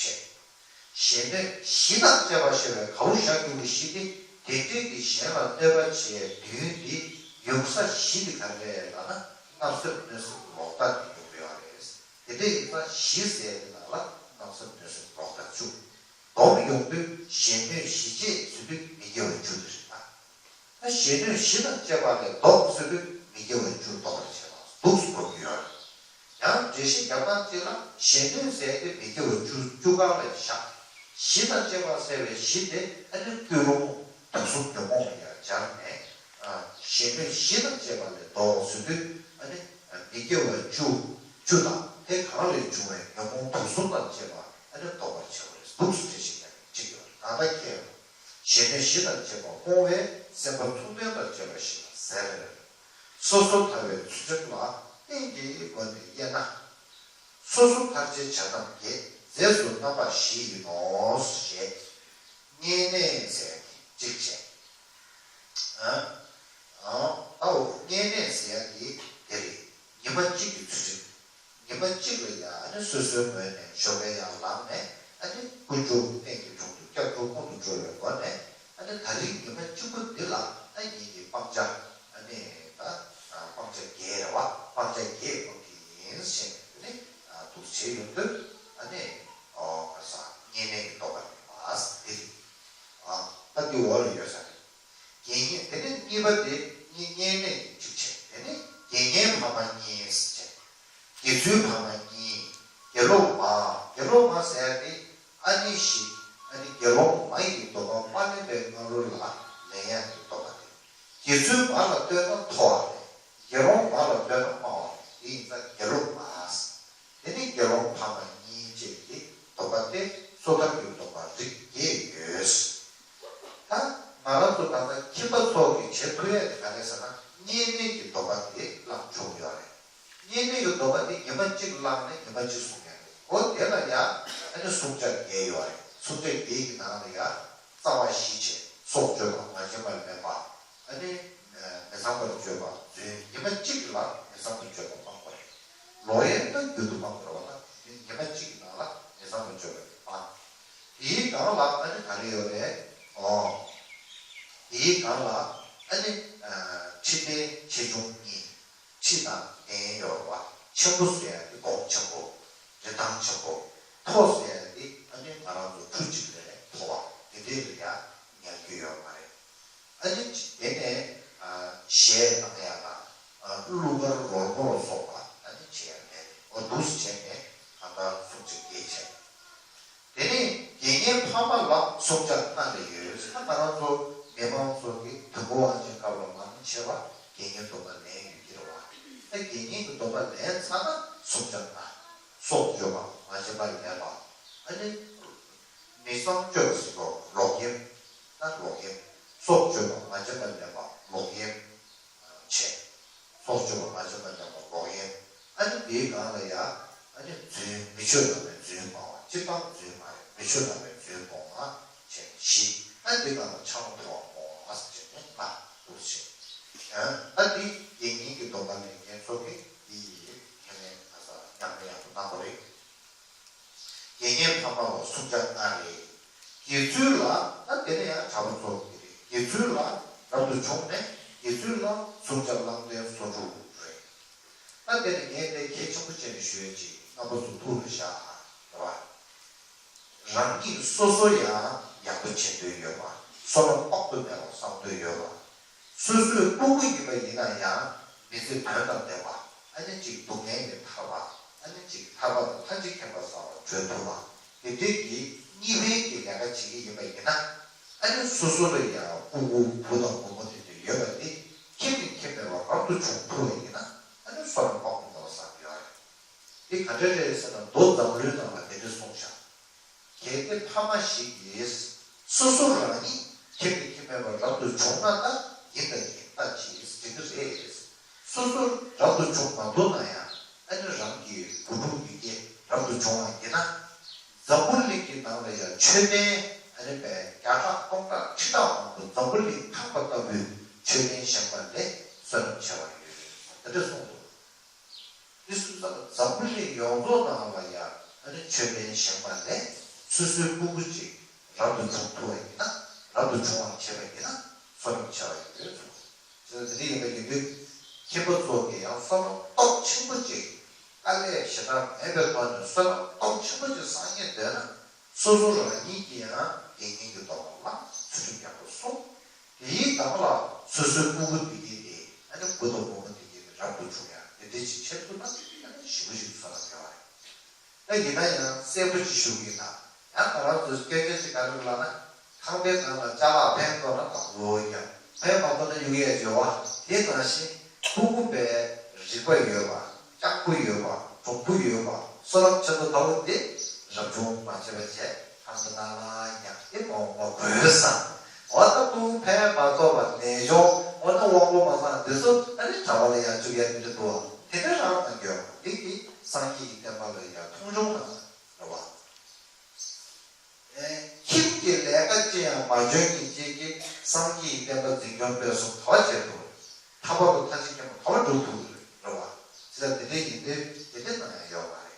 གཞན་གནོད་བཞི་དང་བཅས་པ་ཞེས་པའི་ག་བོ་བཞག་རྒྱུ་གི་བཞི་སྟེ། དེ་འདྲས་ཀྱི་གཞན་ལ་གནོད་པ་བྱེད་བདུན་འདི་ཡོང་ས་བཞི་དེ་ག་རེ་རེད་ལབ་ན། བརྣབ་སེམས་གནོད་སེམས་ལོག་ལྟ་དེ་ཡོང་གི་ཡོད་རེད། དེ་འདྲས་ཡིན་ཙང་བཞི་ཟེར་དེ་ནང་ལ་བརྣབ་སེམས་གནོད་སེམས་ལོག་ལྟ་བཅུ། བསྡོམས་ཡོང་དུས་གཞན་གནོད་བཞི་བྱས་ཟེར་དུས་མི་དགེ་བ་བཅུ་དེ་རེད་ད། ད་གཞན་གནོད་བཞི་དང་བཅས་པ་ལས་བཟློག་ཟེར་དུས་མི་དགེ་བ་བཅུ་ལྡོག་པར་བྱེད་པ་འདུག་སེ་གོ་གི་ཡོད་རེད། ཡང་འགྲེལ་བཤད་རྒྱབ་སྟངས་གཅིག་ལ་གཞན་གནོད་ཟེར་ཏེ་མི་དགེ་བ་བཅུ་བཅུ་གང་ལས་བཞག་བཞི་དང་བཅས་པ་ཟེར་བའི་བཞི་དེ་ཨ་ནི་ཀུན་སློང་དུག་གསུམ་ཉོན་མོངས་ལ་ཡང་སྦྱར་ནས། གཞན་གནོད་བཞི་དང་བཅས་པ་ལས་བཟློག་ཟེར་དུས་ཨ་ནི་མི་དགེ་བ་བཅུ་བཅུ་དང་དེ་གང་ལས་བྱུང་བའི་ཉོན་མོངས་དུག་གསུམ་དང་བཅས་པ་ཨ་ནི་ལྡོག་པར་བྱེད་པ་རེད་འདུག་སེ་འགྲེལ་བཤད་རྒྱབ་མཁན་གཅིག་ཡོད་རེད། ད་ལྟ་ཁྱེད། གཞན་གནོད་བཞི་དང་བཅས་པ་སྤོང་བས་སེམས་པ་མཚུངས་ལྡན་དང་བཅས་པ་ཞིག་ལ་ཟེར། སོ་སོར་ཐར་བའི་ཚུལ་ཁྲིམས་ལ་རྟེན་གྱི་སྒོ་ནས་དབྱེ་ན། སོ་སོར་ཐར་བྱའི་བྱ་རྣམས་བརྒྱད། རྫས་སུ་རྣམ་པ་བཞི་ཡིན་ནོ། ཞེས། བསྙེན་གནས་ཟེར་ཡག་གི་གཅིག་བྱས། ཨ། ཨ། ཨོ། བསྙེན་གནས་ཟེར་ཡག་གི་དེ་རེད། ཉི་མ་གཅིག་གི་ཚུལ་ཁྲིམས། ཉི་མ་གཅིག་ལ་ཡང་ཨ་ནི་སོ་སོའི་ངོས་ནས་ཞོགས་པའི་ཡར་ལངས་ནས་ཨ་ནི་དཀོན་མཆོག་རྟེན་གྱི་དྲུང་དུ་སྐྱབས་འགྲོ་སྔོན་དུ་འགྲོ་བའི་སྒོ་ནས་ཨ་ནི་ད་རིང་ཉི་མ་གཅིག་པོ་འདི་ལ་ཨ་ངེད་ཀྱིས་སྤང་བྱ་ཨ་ནི་ད་སྤང་བྱ་བརྒྱད་རེད་བ། སྤང་བྱ་བརྒྱད་སྤང་གི་ཡིན་ཞེས་ནས་ཨ་ནི་འདུག་བྱས་ཡོང་དུས་ཨ་ནི་ཨོ་ག་ས་བསྙེན་གནས་ཀྱི་རྟོགས་པ་མེད་པ་འདི་རེད། ཨ་ད་འདི་འོག་ལ་ཡོད་ས་རེད། དགེ་བསྙེན། དེ་ནས་གཉིས་པ་དེ་བསྙེན་གནས་ཀྱི་གཅིག་བྱས། དེ་ནས་དགེ་བསྙེན་ཕ་མ་གཉིས་བྱས། དགེ་ཚུལ་ཕ་མ་གཉིས། དགེ་སློང་མ། དགེ་སློང་མ་ཟེར་ཡག་དེ་ཨ་ནི་བཞི། ཨ་ནི་དགེ་སློང་མ་ཡི་འདོད་པ་མ་ལེན་པའི་སྔ་རོལ་ལ་ལེན་ཡག་གི་རྟོགས་པ་དེ། དགེ་ཚུལ་ ཚུལ་མ་ལ་ལྟོས་ན་མཐོ་བ་རེད། དགེ་སློང་མ་ལ་ལྟོས་ན་དམའ་བ་རེད། དེ་ཡིན་ཙང་དགེ་སློང་མ། དེ་ནི་དགེ་སློང་ཕ་མ་གཉིས་བཅས་ཀྱི་སྡོམ་པ་སྟེ། སོ་ཐར་གྱི་སྡོམ་པ་རིགས་བརྒྱད་ཡོད། ད་ང་རང་ཚོ་ད་ལྟ་ཁྱིམ་པ་ཚོ་གིས་བྱེད་ཐུབ་ཡས་དེ་ག་རེ་ཟེར་ན། བསྙེན་གནས་ཀྱི་སྡོམ་པ་དེ་བླངས་ཆོག་གི་ཡོད་རེད། བསྙེན་གནས་ཀྱི་སྡོམ་པ་དེ་ཉི་མ་གཅིག་བླངས་ནས་ཉི་མ་གཅིག་སྲུང་ཡས་རེད། འོ་དེ་ལ་ཡང་ཨ་ནི་བསྲུང་བྱ་བརྒྱད་ཡོད་རེད། བསྲུང་བྱ་བརྒྱད་ཀྱི་ནང་ལ་ཡང་རྩ་བ་བཞི་བྱས། སྲོག་གཅོད་པ། ངག་འཁྱལ་པ་མེད་པ། ཨ་ནི་མི་ཚངས་པར་སྤྱོད་པ། རྫུན། ཉི་མ་གཅིག་ལ་མི་ཚངས་པར་སྤྱོད་པ་སྤང་དགོས་རེད། ལོག་གཡེམ་ད་རྒྱུན་དུ་སྤང་དགོས་རེད་བ། ད་ཉི་མ་གཅིག་གི་ནང་ལ་མི་ཚངས་པར་སྤྱོད་པ་སྤང་། དེའི་སྒང་ལ་ཨ་ནི་ག་རེ་ཡོད་རེད། ཨོ། དེའི་སྒང་ལ་ཨ་ནི་ཨ་ཁྲི་བརྟན་ཆེ་ཆུང་གཉིས། ཁྲི་དང་ལྡན་ཡོད་པ། ཆེན་པོ་ཟེར་ཡ་དེ་གོང་ཆེན་པོ། རིན་ཐང་ཆེན་པོ། མཐོ་ཟེར་ཡ་དེ་ཨ་ནི་ང་རང་ཚོ་ཁྲུ་གཅིག་ལས་མཐོ་བ་དེ་འདྲའི་ལ་ཡ་ཉར་རྒྱུ་ཡོད་མ་རེད། ཨ་ནི་དེ་ནས་ཨ་གཞས་གཏང་ཡ་དང་། ཨ་གླུ་གར་རོལ་མོ་ལ་སོགས་པ་ཨ་ནི་བྱེད་ཡ་མེད། འོ་འདུག་སེ་བྱས་ནས་གང་ལྟར་སྲུང་བྱ་བརྒྱད་བྱས། དེ་ནས་དགེ་བསྙེན་ཕ་མ་ལ་བསྲུང་བྱ་ལྔ་ལས་ཡོད། ད་ང་རང་ཚོ་མི་མང་ཚོ་གིས་དུས་འཁོར་དབང་ཆེན་སྐབས་ལ་མང་ཆེ་བ་དགེ་བསྙེན་སྡོམ་པ་ལེན་ཡོད་ཀྱི་རེད་བ། ད་དགེ་བསྙེན་གྱི་སྡོམ་པ་ལེན་ཚར་ན་བསྲུང་བྱ་ལྔ། སྲོག་གཅོད་པ། ངག་འཁྱལ་པ་མེད་པ། ཨ་ནི་མི་ཚངས་སྤྱོད་པ་ཟེར་དུས་ལོག་གཡེམ། ད་ལོག་གཡེམ། སྲོག་གཅོད་པ། ངག་འཁྱལ་པ་མེད་པ། ལོག་གཡེམ། བྱས། སྲོག་གཅོད་པ། ངག་འཁྱལ་པ་མེད་པ། ལོག་གཡེམ། ཨ་ནི་དེའི་སྒང་ལ་ཡ། ཨ་ནི་རྫུན། མི་ཆོས་བླངས་པའི་རྫུན་སྤོང་བ། སྤྱིར་བཏང་རྫུན་མ་རེད། མི་ཆོས་བླངས་པའི་རྫུན་སྤོང་བ་བྱས་བཞི། ཨ་ནི་དེའི་སྒང་ལ་ཕྱག་མ་ཐོགས་པ་སྤོང་བ་ཟེར་བྱས་ནས་ལྔ་འདུག་བྱས། ཨ་ནི་དེ་དགེ་བསྙེན་གྱི་སྡོམ་པ་ལེན་མཁན་ཚོ་གིས་དེ་ཡི་ཁས་ལེན་ཨ་ས་ཉམས་ལེན་ཡག་པོ་གནང་དགོས་རེད། དགེ་བསྙེན་ཕ་མ་ལ་བསྲུང་བྱ་ལྔ་རེད། དགེ་ཚུལ་ལ། ད་དེ་ནས་ཡང་གྲྭ་པ་ཚོ་གི་རེད། དགེ་ཚུལ་ལ་རབ་ཏུ་བྱུང་ནས་དགེ་ཚུལ་ལ་བསྲུང་བྱ་བླང་དོར་སོ་དྲུག་རེད། ད་དེ་ནས་ངས་དེ་གལ་ཆེན་པོ་བྱས་ནས་ཞུ་ཡ་ཅིག་རྣམ་པ་ཚོ་ཐུགས་ལ་བཞག་རེད་བ། རང་ཉིད་སོ་སོ་ཡང་ཡག་པོ་བྱེད་འདོད་ཡོད་པ། བསོད་ནམས་དཔག་ཏུ་མེད་པ་བསགས་འདོད་ཡོད་པ། སོ་སོའི་སྤུ་གུ་ཡིན་པ་ཡིན་ན་ཡང་མི་ཚེ་དོན་དང་ལྡན་པ། ཨ་ནི་ཅིག་སྡུག་བསྔལ་ལས་ཐར་བ། ཨ་ནི་ཅིག་ཐར་པ་དང་ཐམས་ཅད་མཁྱེན་པར་བྱ་བར་བགྲོད་ཐུབ་པ། དེ་འདྲའི་གི་གཉིས་ཕན་གྱི་ལས་ཀ་བྱེད་ཀྱི་ཡིན་པ་ཡིན་ན། ཨ་ནི་སོ་སོ་ལ་ཡང་སྤུ་གུ་བུ་དང་བུ་མོ་དེ་འདྲ་ཡོད་པ་དེ་ཁྱིམ་ནས་ཁྱིམ་མེད་པར་རབ་ཏུ་བྱུང་ཐུབ་པ་ཡིན་ན། ཨ་ནི་བསོད་ནམས་དཔག་ཏུ་མེད་པ་བསགས་ཡོད་རེད། དེ་ག་འདྲ་རེད་ཟེར་ན། མདོ་འཛམ་བུའི་ནང་ལ་དེ་འདྲ་གསུངས་ཤག་གལ་ཏེ་ཕ་མ་ཞིག་གིས་སོ་སོ་རང་ཉིད་ཁྱིམ་ནས་ཁྱིམ་མེད་པར་རབ་ཏུ་བྱུང་ན། ད་ཡིན་དང་ཡིན་ལྟ་ཅེས་ཟེར་གྱི་རེད། སོ་སོ་རབ་ཏུ་བྱུང་མ་འདུག་ན་ཡང་། ཨ་ནི་རང་གི་བུ་ཕྲུག་ཡི་གེ་རབ་ཏུ་བྱུང་བ་ཡིན་ན། འཛམ་བུ་གླིང་གི་ནང་ལ་ཡང་མཆོད་རྟེན་ཨ་ནི་བརྒྱ་ཕྲག་སྟོང་ཕྲག་ཁྲི་ཕྲག་མང་པོ་འཛམ་བུ་གླིང་ཁང་པ་ལྟ་བུའི་མཆོད་རྟེན་བཞེངས་པ་ལས་བསོད་ནམས་ཆེ་བ་ཡོད། དེ་འདྲ་གསུངས་འདུག་དེ་སུ་ཙམ་འཛམ་བུ་གླིང་ཡོངས་རྫོགས་ནང་ལ་ཡང་ཨ་ནི་མཆོད་རྟེན་བཞེངས་པ་ལས། སོ་སོའི་སྤུ་གུ་ཅིག་རབ་ཏུ་བྱུང་ཐུབ་པ་ཡིན་ན། རབ་ཏུ་བྱུང་བར་བྱེད་པ་ཡིན་ན་བསོད་ནམས་ཆེ་བ་ཡོད་ཚུལ། དེ་འདྲ་ཡིན་པ་ཡིན་དུས། ཁྱིམ་པ་ཚོ་གིས་ཡང་བསོད་ནམས་སྟོབས་ཆེན་པོ་ཅིག་དཀའ་ལས་ཞེ་དྲག་མེད་པའི་ཐོག་ནས་བསོད་ནམས་སྟོབས་ཆེན་པོ་ཅིག་བསགས་སྙིང་འདོད་ན། སོ་སོ་རང་ཉིད་ཀྱིས་ཡང་དགེ་བསྙེན་གྱི་སྡོམ་པ་ལ་ཚུལ་ཁྲིམས་ཡག་པོ་སྲུང་། དེའི་སྒང་ལ་སོ་སོའི་སྤུ་གུ་དེ་གས་དེ། ཨ་ནི་བུ་དང་བུ་མོ་དེ་གས་དེ་རབ་ཏུ་བྱུང་ཡ་དེ་འདྲ་ཅིག་བྱེད་ཐུབ་ན། ཨ་ནི་ཞེ་པོ་ཞིག་བསོད་ནམས་ཡོད་རེད། ད་ཡིན་ན་ཡང་གསལ་པོ་ཅིག་ཞུ་གི་ཡིན་ད། ཡང་ང་རང་ཚོས་སྐད་ཆ་ཅིག་ག་རེ་ལབ་ན། ཁང་པའི་ནང་ལ་ཅ་ལག་ཕན་ཐོགས་ན་བཏང་དགོས་ཀྱང་། ཕན་མ་ཐོགས་ན་གཡུག་ཡས་བྱེད་པ། དེ་ནང་བཞིན་སྤུ་གུ་དཔེ་རིག་པ་ཡོད་པ། སྤྱང་པོ་ཡོད་པ། གྲུང་པོ་ཡོད་པ། བསོད་ནམས་ཆེ་མཐོ་ལྟ་བུ་དེ་རབ་བྱུང་མ་བྱས་པ་བྱས། ཁང་པ་ནང་ལ་ཉར་ཏེ་མ་འོངས་པ་དགོས་ས། འོ་ད་སྤུ་གུ་ཕན་མ་ཐོགས་པ་ནད་གཅོང་། འོ་ན་དབང་པོ་མ་སངས་དེ་ཚོ་ཨ་ནི་གྲྭ་པ་ལ་ཡར་བཅུག་ཡ་དེ་འདྲ་འདུག་བ། དེ་འདྲ་རང་གནང་རྒྱུ་ཡོད་མ་རེད། དེ་སངས་རྒྱས་ཀྱི་བསྟན་པ་ལ་ཡར་མཐོང་ཆུང་གནང་། རེད་བ། ཁྱིམ་གྱི་ལས་ཀ་ཅི་ཡང་མ་འཇོན་མཁན་ཅིག་གིས་སངས་རྒྱས་ཀྱི་བསྟན་པ་འཛིན་སྐྱོང་སྤེལ་གསུམ་ག་པར་བྱེད་ཐུབ་རེད། ཐར་པ་དང་ཐམས་ཅད་མཁྱེན་པ་ག་པར་སྒྲུབ་ཐུབ་རེད། རེད་བ། ཅི་ལྟར་དེ་འདྲ་ཡིན་དུས་དེ་འདྲ་གནང་ཡ་ཡོད་མ་རེད།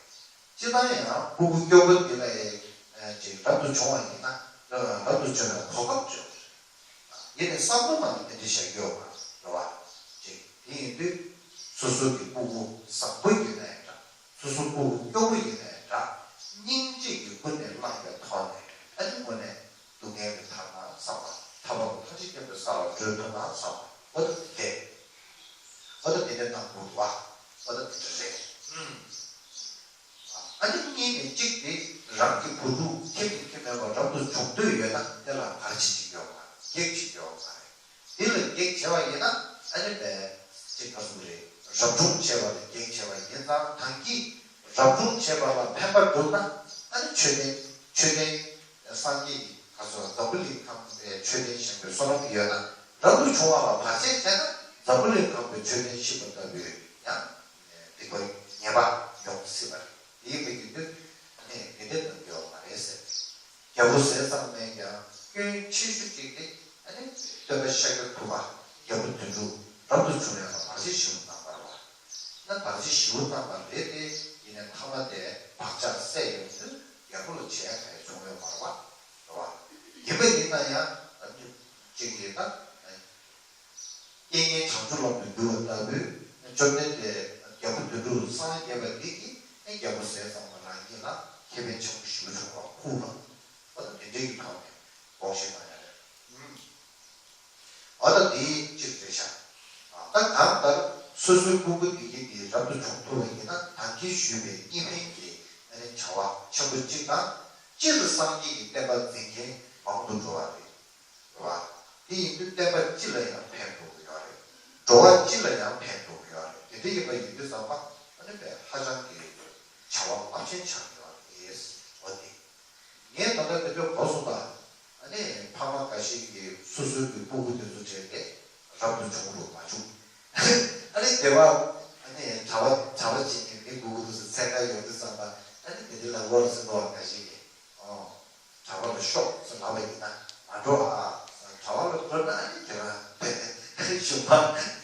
སྤྱིར་བཏང་ཡང་སྤུ་གུ་སྐྱོ་པོ་འདི་ལ་ཡང་ཅིག་རབ་ཏུ་བྱུང་བ་ཡིན་ན། རབ་ཏུ་བྱུང་བའི་གོ་སྐབས་བྱུང་། ཡིན་ནའི་བསམ་བློ་ནང་ལ་དེ་འདྲ་བཞག་ཡོད་མ་རེད་བ། ཅིག་དེ་ཡིན་དུས་སོ་སོ་གི་སྤུ་གུ་བཟང་པོ་ཡིན་ནའི་འདྲ། སོ་སོ་སྤུ་གུ་སྐྱོ་པོ་ཡིན་ནའི་འདྲ། སྙིང་རྗེ་གིས་ཀུན་ནས་བསླངས་པའི་ཐོག་ནས། ཨ་ནི་དངོས་གནས་སྡུག་བསྔལ་ལས་ཐར་ན་བསམ་པ། ཐར་པ་དང་ཐམས་ཅད་མཁྱེན་པའི་ས་ལ་བགྲོད་ཐུབ་ན་བསམ་པ། འོ་ད་དེ་འདྲས། འོ་ད་དེ་འདྲས་གནང་དགོས་འདུག་བ། འོ་ད་དེ་འདྲས་རེད། ཨུམ། ཨ་ནི་གཉིས་ནས་གཅིག་དེ། རང་གི་བུ་ཕྲུག་ཁྱིམ་ནས་ཁྱིམ་མེད་པར་རབ་ཏུ་བྱུང་འདོད་ཡོད་ན། དེ་ལ་བར་ཆད་ཅིག་ཡོད་མ་རེད། གེགས་ཅིག་ཡོད་མ་རེད། འདི་ལ་གེགས་བྱས་པ་ཡིན་ན་ཨ་ནི་བས་ཅིག་ག་ཟུག་རེད། རབ་བྱུང་བྱས་པ་ལ་གེགས་བྱས་པ་ཡིན་ཙང་། ད་གིན་རབ་བྱུང་བྱས་པ་ལ་ཕན་པ་བསྒྲུབ་ན་ཨ་ནི་མཆོད་རྟེན་མཆོད་རྟེན་སངས་རྒྱས་ཀྱི་ག་ཟུག་འཛམ་བུ་གླིང་ཁམས་པའི་མཆོད་རྟེན་བཞེངས་པའི་བསོད་ནམས་ཡོད་ན། རབ་ཏུ་བྱུང་བ་ལ་བར་ཆད་བྱས་ན་འཛམ་བུ་གླིང་ཁམས་པའི་མཆོད་རྟེན་བཤིག་པ་ལྟ་བུའི་ཡང་སྡིག་པ་ངེས་པ་ཡོང་སྲིད་པ་རེད། དེའི་བོད་ཀྱི་དུས་ནས་དེ་འདྲ་གནང་རྒྱུ་ཡོད་མ་རེད་ཟེར། རྒྱལ་པོ་ཟས་གཙང་མས་ཀྱང་སྐྱོན་ཆེ་ཤོས་གཅིག་དེ་ཨ་ནི་སྟོན་པ་ཤཱཀྱ་ཐུབ་པ་རྒྱལ་པོ་དོན་གྲུབ་རབ་ཏུ་བྱུང་ཡང་ལ་བར་ཆད་ཞེ་པོ་བཏང་བ་རེད་བ། ན་བར་ཆད་ཞེ་པོ་བཏང་བ་རེད་དེ། ཡིན་ནའི་མཐའ་མ་དེ་བག་ཆགས་སད་ཡོང་དུས་རྒྱལ་པོ་ལ་བྱས་ག་ཡེ་བྱུང་ཡོད་མ་རེད་བ། རེད་བ། ཡིན་པ་ཡིན་ན་ཡང་ཨ་ནི་གཅིག་ཡིན་ན། རྐྱེན་ངན་བྱང་ཆུབ་ལམ་དུ་བསྒྱུར་བ་ལྟ་བུའི་བཅོམ་ལྡན་འདས་རྒྱལ་པོ་དོན་གྲུབ་སངས་རྒྱས་པ་འདི་གིས་ཨེ་རྒྱལ་པོ་ཟས་གཙང་མ་རང་ཉིད་ལ་ཁེ་ཕན་ཆེན་པོ་ཞེ་པོ་བྱུང་བ་ཁུག་ལ། ཨ་ནི་དེ་འདྲའི་གི་ཐོག་ནས་དགོངས་བཞེས་གནང་ཡ་རེད། ཨ་ད་དེའི་གཅིག་རེད་ཤག་ད་གང་ལྟར་སོ་སོའི་སྤུ་གུ་འདི་གི་འདི་རབ་ཏུ་བྱུང་ཐུབ་པ་ཡིན་ན། ད་གིན་ཞུས་པའི་གཉིས་ཕན་གྱི་ཨ་ནི་བྱ་བ་ཆེན་པོ་གཅིག་དང་། སྤྱིར་སངས་རྒྱས་ཀྱི་བསྟན་པ་འཛིན་མཁན་མང་དུ་འགྲོ་བ་རེད། རེད་བ། དེ་ཡིན་དུས་བསྟན་པ་སྤྱི་ལ་ཡང་ཕན་ཐོགས་ཀྱི་ཡོད་རེད། འགྲོ་བ་སྤྱི་ལ་ཡང་ཕན་ཐོགས་ཀྱི་ཡོད་རེད། དེ་འདྲ་ཡིན་པ་ཡིན་དུས་ཙམ་པ་ཨ་ནི་བས་ཧ་ཅང་གི་བྱ་བ་རླབས་ཆེན་ཆགས་ཀྱི་ཡོད་རེད། འོ་དེ། ངས་ད་ལྟ་དེ་འདྲ་གོ་སོང་ད། ཨ་ནི་ཕ་མ་འགའ་ཞིག་གིས་སོ་སོའི་གི་སྤུ་གུ་དེ་ཚོ་བྲལ་ཏེ་རབ་ཏུ་བྱུང་རུང་མ་བྱུང་། ཨ་ནི་དེ་བ་ཨ་ནི་གྲྭ་པ་གྲྭ་པ་བྱེད་མཁན་མི་སྤུ་གུ་དེ་ཚོ་འཚོལ་ག་ཡོང་དུས་ཙམ་པ་ཨ་ནི་དེ་འདྲ་ལབ་དགོས་རེད་ཟེར་འདུག་བ། འགའ་ཞིག་གིས། ཨོ། གྲྭ་པ་ལ་ཤོག་ཟེར་ལབ་པ་ཡིན་ན་མ་འགྲོ་ཨ། གྲྭ་པ་ལ་འགྲོ་ན་ཨ་ནི་ཁྱེད་རང་ཕན་ཞུ་བ་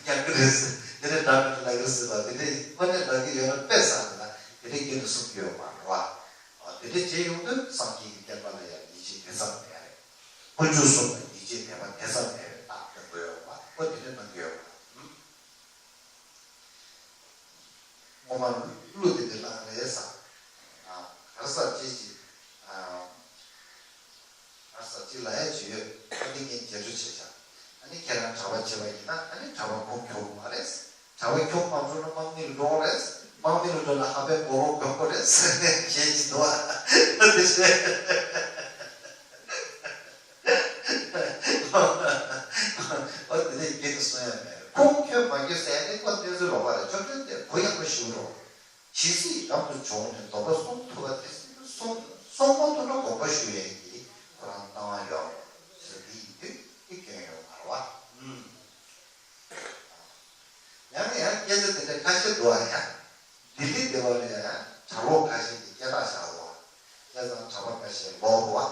ཉར་གི་རེད་ཟེར། དེ་ནས་འདྲ་མི་འདྲ་ལབ་གི་རེད་ཟེར་བ། དེ་འདྲ་དངོས་གནས་ལབ་གི་ཡོད་ན་དཔེ་བཟང་ལ་དེ་འདྲ་ཁྱེད་ཀྱིས་གསུང་གི་ཡོད་མ་རེད་བ། ཨོ། དེ་འདྲ་བྱས་ཡོང་དུས་སངས་རྒྱས་ཀྱི་བསྟན་པ་ལ་ཡང་ཡིད་ཆེས་དེ་ཙམ་མེད་རེད། དཀོན་མཆོག་གསུམ་ལ་ཡིད་ཆེས་དད་པ་དེ་ཙམ་མེད་པའི་རྟགས་སྟོན་གི་ཡོད་པ། ཨོ། དེ་འདྲ་གནང་གི་ཡོད་པ། སྔོན་མ་གླུ་དེ་འདྲ་བླངས་རེད་ཟེར། ཨ། ག་རེ་ཟེར་ཅེས་ཅིག་ཨ། ག་རེ་ཟེར་ཅིག་ལབ་ཡ་ཅིག་ཡོད། ཨ་ནི་ངས་རྒྱས་སྤྲོས་བྱས་བཞག་ཨ་ནི་ཁྱེད་རང་གྲྭ་པ་བྱས་པ་ཡིན་ན་ཨ་ནི་གྲྭ་པ་ཁོང་ཁྱོག་མ་རེད། གྲྭ་པ་ཁྱོག་མ་འགྲོ་ན་དམག་མི་ལ་འགྲོ་རེད། དམག་མི་ལ་འགྲོ་ན་ཧ་པའི་སྒོ་རོ་གྱོན་དགོས་རེད་ཟེར་ནས་བཤད་ཀྱི་འདུག་ཨ། དེ་བཤད། ཨོ། དེ་ནས་རྒྱུན་དུ་གསུང་ཡ་མེད། ཁོང་ཁྱོད་མ་རྒྱུད་ཟེར་ཏེ་ཁོ་བསྟན་འཛིན་རོགས་པ་རེད། བཅོམ་ལྡན་འདས་གུ་ཡངས་པོ་ཞུ་རོགས། ཇི་སྲིད་རབ་ཏུ་བྱུང་ནས་སྡོམ་པ་སྲུང་ཐུབ་པ་དེ་སྲིད་དུ་སྲུང་སྲུང་མ་ཐུབ་ན་དགོངས་པ་ཞུ་ཡས་ཀྱི་ཁོ་རང་གནང་བ་ཡོད་ཟེར། འདི་ཡིན་དུས་ཀྱི་སྐྱོན་ཡོད་མ་རེད་བ། ཨུམ། ཡང་ཡང་སྐད་ཆ་དེ་འདྲ་ཁ་ཤས་འདུག་ཨ། ཡང་ལྡི་ལི་སྡེ་བ་ལ་ཡང་གྲྭ་ལོག་ཁ་ཤས་ཀྱིས་སྐད་གྲགས་བཞག་འདུག་ཨ། བྱས་ཙང་གྲྭ་པ་ཁ་ཤས་ལོག་འདུག་ཨ།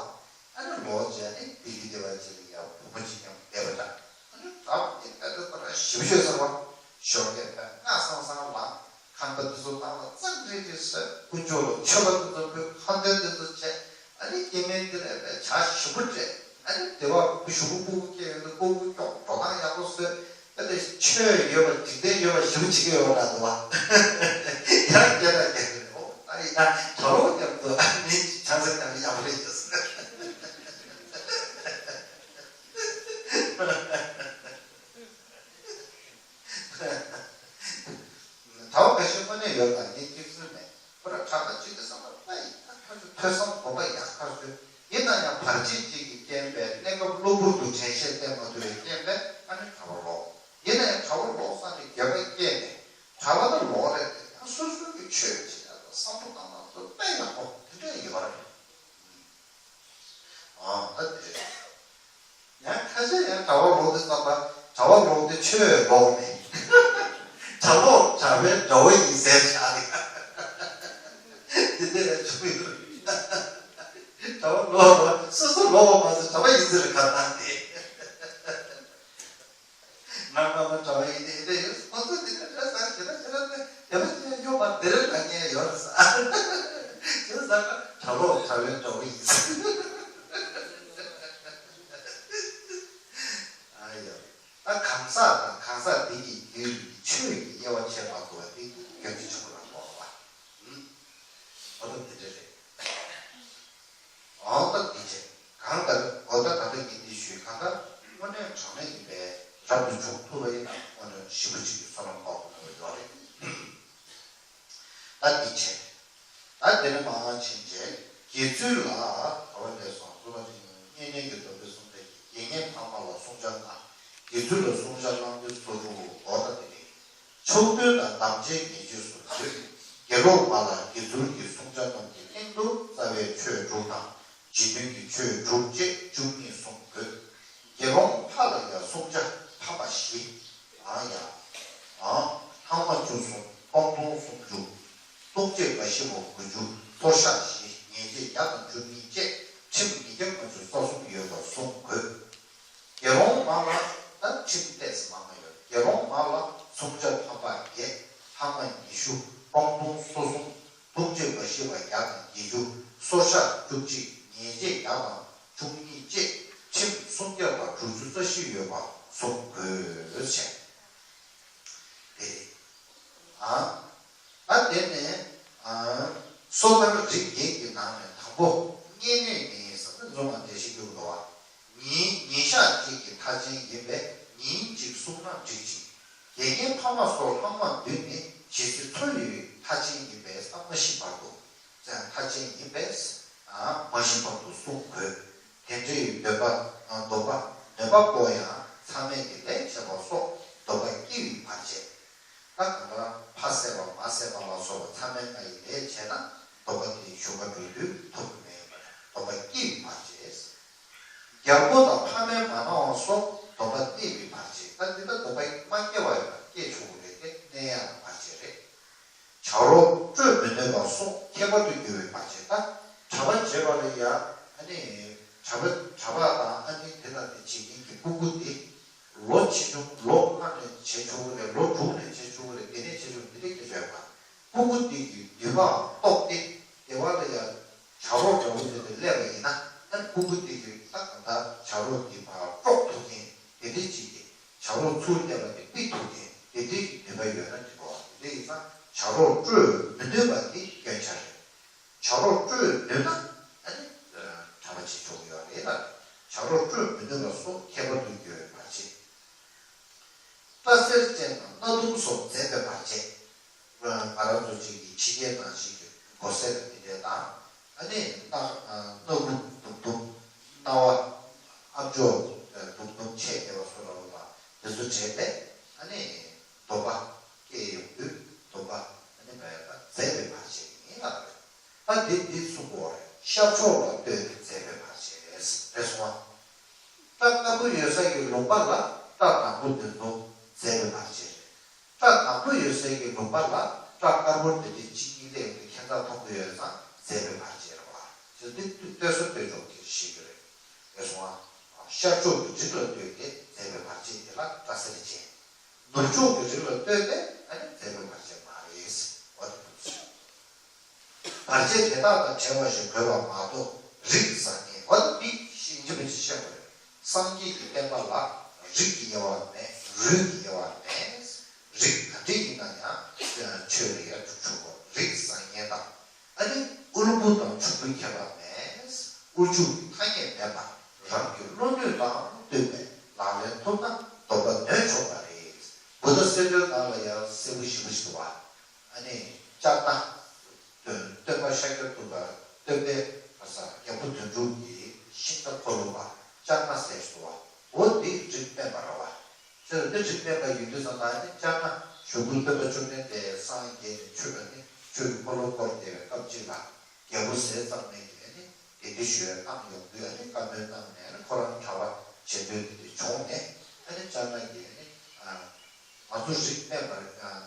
ཨ་ནི་ལོག་བྱས་ནས་ལྡི་ལི་སྡེ་བ་ཅིག་ལ་ཡང་བུ་མོ་ཅིག་མཉམ་དུ་བསྡད་པ་འདྲ། ཨ་ནི་རབ་དེ་ལྟ་དུས་ད་རང་ཞིབ་ཤོས་ཚོར་བ་ཞོགས་ཀས་དཔེ་སྔ་སང་སང་ལངས། ཁང་པ་འདི་ཚོ་ནང་ལ་གཙང་རིལ་རིལ་བཟོས། དཀོན་མཆོག་ལ་མཆོད་པ་འདི་ཚོ་ཕུལ། ཁ་འདོན་འདི་ཚོ་བྱས། ཨ་ནི་སྐྱེ་དམན་འདི་ལ་དཔེ་ཇ་ཞིམ་པོ་སྤྲད། ཨ་ནི་སྡེ་བ་ཞུ་གུ་སྤུ་གུ་སྐྱེས་ཡོད་ན་སྤུ་གུ་སྐྱོང་འགྲོ་སྟངས་ཡག་པོ་བཟོས། ཨ་ནི་ཆོས་ཡོད་པ་འཇིག་རྟེན་ཡོད་པ་ཞིམ་པོ་བྱེད་ཀྱི་ཡོད་པ་འདྲ་འདུག་བ། ཡང་སྐད་གྲགས་རྒྱག་གི་རེད། ཨོ། ད་ཡིན་ན་གྲྭ་ལོག་མཉམ་དུ་ཨ་ནི་ཆང་ས་རྒྱག་ན་ཡག་པོ་རེད་ཟེར། གྲྭ་པ་ཁ་ཤས་དངོས་གནས་ཡོད་ལ་ངས་སྐྱེ་ཚུལ་མེད། ཁོ་རང་གྲྭ་པ་གཅིག་དེ་བསམ་པ་ལྟ་ཡི་ད་ཁ་ཚོད་ཐོས་བསམ་སྒོམ་པ་ཡག་ཁ་ཚོད། ཡིན་ན་ཡང་བར་ཆད་ཅིག་གི་རྐྱེན་པས་གནས་སྐབས་གློ་བུར་དུ་དྲན་ཤེས་བསྟེན་མ་ཐུབ་པའི་རྐྱེན་པས་ཨ་ནི་གྲྭ་པ་ལོག་ཡིན་ན་ཡང་གྲྭ་པ་ལོག་བསམ་ནས་འགྱོད་པ་སྐྱེས་ནས་གྲྭ་པ་ད་ལོག་རེད་དེ། ཡང་སོ་སོའི་གི་ཆོས་བྱེད་ཡག་དང་བསམ་བློ་བཏང་སྟངས་ཚོ་དཔེ་ཡག་པོ་དེ་འདྲ་ཡོད་རེད། ཨ་ད་དེ་རེད། ཡང་ཁ་ཤས་ཡང་གྲྭ་པ་ལོག་དུས་ཙམ་པ་གྲྭ་པ་ལོག་དུས་ཆོས་ལོག་ནས་གྲྭ་ལོག་གྲྭ་པའི་དགྲ་བོ་ཡིན་ཟེར་བཞག་རེད། དེ་འདྲ་ཡང་བྱུང་ཡོད་རེད། གྲྭ་པ་ལོག་པ་སོ་སོ་ལོག་པ་མ་ཟད་གྲྭ་པ་ཡིན་ཟེར་ཁ་བཏང་སྟེ། ང་སྔ་མ་གྲྭ་པ་ཡིན་ཏེ་དེ་ཡོད། ཁོ་ཚོ་དེ་འདྲ་འདྲ་ཟེར་ཞེ་དྲག་ཞེ་དྲག་དེ་དེ་མ་ཞིག་ཡོད་མ་དེ་རེད་ལབ་མཁན་ཡོད་རེད་ཟེར། དེ་ཟེར་ན་གྲྭ་ལོག་གྲྭ་པའི་དགྲ་བོ་ཡིན་ཟེར། ཨ་ཡ། ད་གང་ཟག་དང་གང་ཟག་དེ་གཉིས་ཀྱི་རྒྱུད་ལ་ཆོས་ཀྱི་དབྱེ་བ་ཕྱེ་མ་དགོས་པ་དེ་སྐྱོན་ཆ་ཆེན་པོ་རང་མཐོང་བ། ཨུམ། ཨོ་ད་དེ་འདྲ་རེད། འོ་ད་དེ་བྱས། གང་ལྟར་འོ་ད་ད་ལྟ་ངས་འདི་ཞུས་གང་ལྟར་དངོས་གནས་དྲང་གནས་ཡིན་པས་རབ་ཏུ་བྱུང་ཐུབ་པ་ཡིན་ན་དངོས་གནས་ཞིབ་པོ་ཅིག་གི་བསོད་ནམས་ལོག་ཐུབ་ཡོད་རེད། ད་འདི་བྱས། ད་དེ་ནས་མར་ཕྱིན་རྗེས་དགེ་ཚུལ་ལ་ག་བ་ལས་སོང་གཙུག་ལག་རིང་བསྙེན་གནས་ཀྱི་སྡོམ་པའི་སྲུང་མཐའ་གྱི་དགེ་བསྙེན་ཕ་མ་ལ་བསྲུང་བྱ་དང་ དགེ་ཚུལ་ལ་བསྲུང་བྱ་བླང་དོར་སོ་དྲུག་འོ་ད་དེ་རེད། ཕྱོགས་དུས་དང་དམ་ཅན་ཉེས་སྤྱོད་གསུམ་ཡོད། དགེ་སློང་མ་ལ་དགེ་ཚུལ་གྱི་བསྲུང་བྱ་རྣམས་ཀྱི་སྟེང་དུ་རྩ་བའི་ཆོས་དྲུག་དང་། རྗེས་མཐུན་གྱི་ཆོས་དྲུག་བཅས་བཅུ་གཉིས་གསུངས་དགོས། དགེ་སློང་ཕ་ལ་ཡང་བསྲུང་བྱ་འཕགས་པ་བཞི། ཨང་ཡ། ཨང་། ལྷག་མ་བཅུ་གསུམ། སྤང་ལྟུང་སུམ་ཅུ། ལྟུང་བྱེད་འབའ་ཞིག་པ་དགུ་བཅུ། སོར་བཤགས་བཞི། ཉེས་བྱས་བརྒྱ་དང་བཅུ་གཉིས་བཅས་ཁྲིམས་ཉིས་བརྒྱ་ལྔ་བཅུ་རྩ་གསུམ་ཡོད་པ་བསྲུང་དགོས། དགེ་སློང་མ་ལ་ད་ཁྲིམས་ཏོག་ཙམ་མང་བ་ཡོད། དགེ་སློང་མ་ལ་བསྲུང་བྱ་འཕགས་པ་བརྒྱད། ལྷག་མ་ཉི་ཤུ། སྤང་ལྟུང་སོ་གསུམ། ལྟུང་བྱེད་འབའ་ཞིག་པ་བརྒྱ་དང་བརྒྱད་ཅུ། སོར་བཤགས་བཅུ་གཅིག། ཉེས་བྱས་བརྒྱ་དང་བཅུ་གཉིས་བཅས་ཁྲིམས་སུམ་བརྒྱ་དང་དྲུག་ཅུ་རྩ་བཞི་ཡོད་པ་བསྲུང་དགོས་ཟེར། དེ་རེད། ཨ། ད་དེ་ནས་ཨ། སོ་ཐར་རིགས་བརྒྱད་ཀྱི་ནང་ནས་དང་པོ་བསྙེན་གནས་ནི་ཟེར་ན་རྫུན་མ་འགྲེལ་བཤད་རྒྱུ་འདུག་བ། ཉིན་ཉིན་ཞག་གཅིག་གི་མཐའ་ཅན་ཡིན་པས་ཉིན་གཅིག་བསྲུངས་ན་འགྲིག་ཅིང་། དགེ་བསྙེན་འཕགས་མ་སོགས་ལྷག་མ་བདུན་ནི་ཇི་སྲིད་འཚོ་ཡི་མཐའ་ཅན་ཡིན་པས་མཐའ་མ་ཤི་བར་དུ། མཐའ་ཅན་ཡིན་པས་མ་ཤི་བར་དུ་བསྲུང་དགོས། དེ་འདྲའི་འདོད་པ། འདོད་པ། འདོད་པ་པོ་ཡང་མཚམས་མེད་ཀྱི་ལས་བྱེད་པ་སོགས་འདོད་པ་སྐྱེ་བའི་བར་ཆད། ད་གང་ལྟར་ཕ་བསད་པ་མ་བསད་པ་ལ་སོགས་པ་མཚམས་མེད་ལྔ་ཡི་ལས་བྱས་ན་འདོད་པ་དེའི་ཞུགས་པ་འགྲོ་དུས་ཐོབ་ཏུ་མེད་པར་འདོད་པ་སྐྱེ་བའི་བར་ཆད། རྒྱལ་པོ་དང་ཕ་མས་མ་གནང་བ་སོགས་འདོད་པ་གནས་པའི་བར་ཆད། ད་འདི་ལྟར་འདོད་པ་མ་སྐྱེ་བ་ཡོད་ན་སྐྱེ་ཆོག་གི་རེད་དེ་གནས་ཡག་ལ་བར་ཆད་རེད། བྱ་རོག་སྤྲོད་མི་ནུས་པ་སོགས་ཁྱད་པར་དུ་གྱུར་པའི་བར་ཆད། ད་གྲྭ་པ་བྱེད་པ་ལ་ཡ་ཨ་ནི་གྲྭ་པ་གྲྭ་པ་དང་ཨ་ནི་དེ་དང་དེ་བྱེད་མཁན་གྱི་སྤུ་གུ་དེ་ལོ་ཆེ་ཆུང་ལོ་ལྔ་ནས་བྱེད་ཆོག་གི་རེད། ལོ་དྲུག་ནས་བྱེད་ཆོག་གི་རེད། དེ་ནས་བྱེད་ཆོག་འདི་འདྲའི་སྐད་ཆ་ཡོད་པ། སྤུ་གུ་དེ་གི་ནུས་པ་རྟོགས་ཏེ་དེ་བ་ལ་ཡ་བྱ་རོག་འདྲ་བོ་དེ་དེ་སླེབས་པ་ཡིན་ན་ཨ་ནི་སྤུ་གུ་དེ་གི་ད་གང་ལྟར་བྱ་རོག་དེ་ཕར་དཀྲོག་ཐུབ་མཁན་དེ་འདྲའི་ཅིག་གི་བྱ་རོག་ཚུར་བསྟན་པ་དེ་ཕུད་ཐུབ་མཁན་དེ་འདྲའི་ནུས་པ་ཡོད་ན་འགྲིག་གོ། དེ་ཡིན་ཙང་བྱ་རོག་སྤྲོད་མི་ནུས་པ་དེ་སྐྱོན་ཆ་རེད། བྱ་རོག་སྤྲོད་ནུས་ན་ཨ་ནི་གྲྭ་པ་བྱེད་ཆོག་གི་ཡོད་རེད་ལ། བྱ་རོག་སྤྲོད་མི་ནུས་པ་སོགས་ཁྱད་པར་དུ་གྱུར་པའི་བར་ཆད། སྐྲ་སེར་ཅན་དང་སྣ་ཟླུམ་སོགས་མཛེས་པའི་བར་ཆད། ང་རང་ཚོ་ཅིག་གི་ཕྱི་རྒྱལ་ནང་བཞིན་གྱི་མགོ་སེར་དེ་འདྲས་དང་། ཨ་ནི་སྣ་སྣ་ཁུག་དུམ་དུམ། སྣ་བ་ཨ་མཆོག་དུམ་དུམ་ཆད་བསྡད་པ་སོགས་ལ་འོ་ལ་དེ་ཚོ་བྲིས་པས་ཨ་ནི་འདོད་པ་སྐྱེ་ཡོང་དུས་འདོད་པ་ཨ་ནི་མེད་པ་མཛེས་པའི་བར་ཆད་ཡིན་ལབ་རེད། ད་འདི་འདི་གསུངས་པ་རེད། ཤར་ཕྱོགས་ལ་ལྟོས་ཏེ་མཛེས་པའི་བར་ཆད་རེད་གསུངས་པ། སྐྲ་དཀར་པོ་ཡོད་ས་ཀྱི་ལུང་པ་ལ་སྐྲ་དྭངས་པོ་དེ་ཚོ་མཛེས་པའི་བར་ཆད་རེད། སྐྲ་དྭངས་པོ་ཡོད་སའི་གི་ལུང་པ་ལ་སྐྲ་དཀར་པོ་དེ་འདྲའི་གཅིག་གཉིས་སླེབས་ཏེ་ཁྱད་མཚར་མཐོང་གི་ཡོད་ཙང་མཛེས་པའི་བར་ཆད་རེད་བ། ཅེས་འདི་ལྟོས་ས་ལྟོས་འཇོག་གི་ཞིག་རེད། རེད་སོང་ཨ། ཤར་ཕྱོགས་ཀྱི་རིགས་ལ་ལྟོས་ཏེ་མཛེས་པའི་བར་ཆད་དེ་ལ་སྐྲ་སེར་ཅན། ནུབ་ཕྱོགས་ཀྱི་རིགས་ལ་ལྟོས་ཏེ་ཨ་ནི་མཛེས་པའི་བར་ཆད་མ་རེད། འོ་དེ་འདུག་ཟེར། བར་ཆད་དེ་དག་དང་བྲལ་བ་ཞིག་དགོས་པ་མ་གཏོགས་རིགས་བཟང་ངན། འོ་ད་འདི་ཤེས་ཡིན་གྱི་མིན་ཞིག་ཤེས་དགོས་རེད། སངས་རྒྱས་ཀྱི་བསྟན་པ་ལ་རིགས་ཀྱི་དབྱེ་བ་མེད། རུས་ཀྱི་དབྱེ་བ་མེད། རིགས་ག་འདྲ་ཡིན་ན་ཡང་ཆོས་ལ་ཡར་འཇུག་ཆོག་གོ། རིགས་བཟང་ངན་དང་། ཨ་ནི་དབུལ་པོ་དང་ཕྱུག་པོའི་ཁྱད་པར་མེད། དབུལ་ཕྱུག་གི་ཐ་སྙད་མེད་པར་རང་གི་བློ་ནུས་དང་བསྟུན་པའི་ལག་ལེན་ཐུབ་ན་འདོད་པ་ནོར་ཆོག་པ་རེད། བུདྡྷ་གསལ་སྒྲོན་ནང་ལ་ཡང་གསལ་པོ་ཞེ་པོ་ཞིག་འདུག་བ། ཨ་ནི་ལྕགས་སྣ། སྟོན་པ་ཤཱཀྱ་ཐུབ་པ་སྟོན་པའི་ག་ས་རྒྱལ་པོ་དོན་གྲུབ་ཀྱི་ཤིང་རྟ་འཁོར་ལོ་བ་ལྕགས་སྣ་ཟེར་སོང་བ། འོ་འདི་རིགས་དམན་པ་རེད་བ། ཁྱོད་འདི་རིགས་དམན་པ་ཡིན་དུས་ཙམ་ལ་ཨ་ནི་ལྕགས་སྣ་གཞུག་གུ་སྟོན་པ་བཅོམ་ལྡན་འདས་སངས་རྒྱས་ནས་ཆོས་ཨ་ནི་ཆོས་ཀྱི་འཁོར་ལོ་བསྐོར་བསྡད་པའི་སྐབས་ཅིག་ལ་རྒྱལ་པོ་ཟས་གཙང་མས་ཀྱིས་ཨ་ནི་དེ་འདྲ་ཞུས་བཏང་ཡོང་དུས་ཨ་ནི་བཀའ་མོལ་གནང་ནས་ཨ་ནི་ཁོ་རང་གྲྭ་པ་བྱེད་འདོད་དེ་འདྲ་བྱུང་ནས་ཨ་ནི་ལྕགས་སྣ་གིས་ཨ་ནི་ཨ། ང་ཚོ་རིགས་དམན་པ་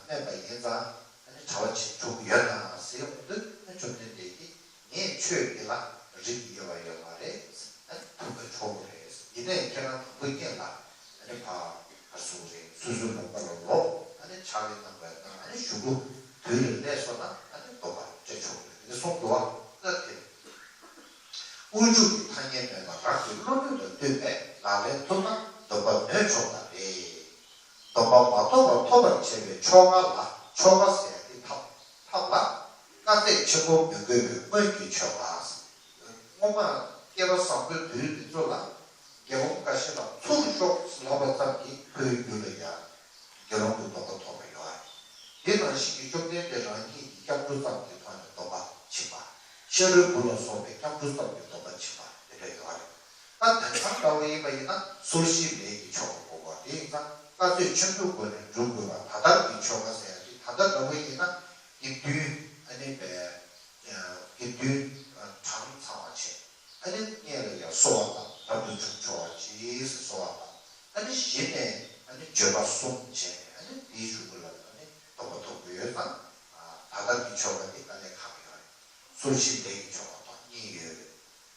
དམན་པ་ཡིན་ཙང་ཨ་ནི་གྲྭ་པ་བྱེད་ཆོག་གི་ཡོད་དམ་ཟེར་ཡོང་དུས་ཨ་ནི་བཅོམ་ལྡན་འདས་ཀྱིས་ངས་ཆོས་འདི་ལ་རིགས་ཀྱི་དབྱེ་བ་ཡོད་མ་རེད། ཨ་ནི་ཐུབ་པ་ཆོག་གི་རེད། ཡིན་ནའི་ཁྱེད་རང་དང་པོའི་རྐྱེན་ལ་ཨ་ནི་ཕ་ག་སུ་རེད། སོ་སོའི་ལུང་པ་ལ་ལོག་ཨ་ནི་ཕྱག་ལས་གནང་བའི་ནང་ཨ་ནི་གཞུག་གུ་དུས་ལ་སླེབས་སོང་ན་ཨ་ནི་འདོད་པ་སྤྲད་ཆོག་གི་རེད། འདི་གསུངས་འདུག་བ། ད་དེ་དབུལ་ཕྱུག་གི་ཐ་སྙད་མེད་པར་རང་གི་བློ་ནུས་དང་བསྟུན་པའི་ལག་ལེན་ཐུབ་ན་འདོད་པ་ནོར་ཆོག་པ་རེད། འདོད་པ་མ་ཐོབ་པར་ཐོབ་པར་བྱེད་པའི་ཆོ་ག་ལ་ཆོ་ག་ཟེར་ཏེ་ཐབས་ཐབས་ལ་དཀའ་ཚེགས་ཆེན་པོ་མི་དགོས་པའི་སྔོན་གྱི་ཆོ་ག། སྔོན་མ་སྐལ་པ་བཟང་པོའི་དུས་དེ་ཚོ་ལ་དགེ་སློང་འགའ་ཞིག་ལ་ཚུར་ཤོག་ལབ་པ་ཙམ་གྱིས་ཁོའི་རྒྱུད་ལ་ཡང་དགེ་སློང་གི་སྡོམ་པ་ཐོབ་པ་ཡོད་རེད། དེ་ནང་བཞིན་གྱི་བཅོམ་ལྡན་འདས་རང་ཉིད་ཀྱི་སྐྱབས་འགྲོ་ཙམ་གྱི་ཐོག་ནས་སྡོམ་པ་བྱིན་པ། ཤ་རུས་བུ་ལ་སོགས་པའི་སྐྱབས་འགྲོ་ཙམ་གྱི་སྡོམ་པ་བྱིན་པ་དེ་འདྲ་ཡོད་རེད། ད་དེང་སང་འདྲ་བོ་ཡིན་པ་ཡིན་ན་སོར་བཞིའི་ལས་ཀྱི་ཆོ་ག་དགོས་པ། དེ་ཡིན་ཙང་དཀའ་ཚེགས་ཆེན་པོའི་སྒོ་ནས་སྒྲུབ་དགོས་པ། ད་ལྟར་གྱི་ཆོ་ག་ཟེར་ཡ་དེ་ད་ལྟ་འདྲ་བོ་ཡིན་ན་དགེ་འདུན་ཨ་ནི་བས་དགེ་འདུན་གྲངས་ཚང་བ་བྱས། ཨ་ནི་སྔོན་ལ་ཡང་གསོལ་བ་དང་། རབ་ཏུ་བྱུང་ཆོག་པ་གྱིས་གསོལ་བ་དང་། ཨ་ནི་གཞི་ནས་ཨ་ནི་བརྗོད་པ་གསུམ་བྱས་ནས་ཨ་ནི་དེའི་གཞུག་གུ་ལ་ཨ་ནི་སྡོམ་པ་ཐོབ་དགོས་ཡོད་ཙང་། ད་ལྟར་གྱི་ཆོ་ག་འདི་དཀའ་ལས་ཁག་ཡོད་རེད། སོར་བཞི་ལས་ཀྱི་ཆོ་ག་དང་གཉིས་ཡོད་རེད།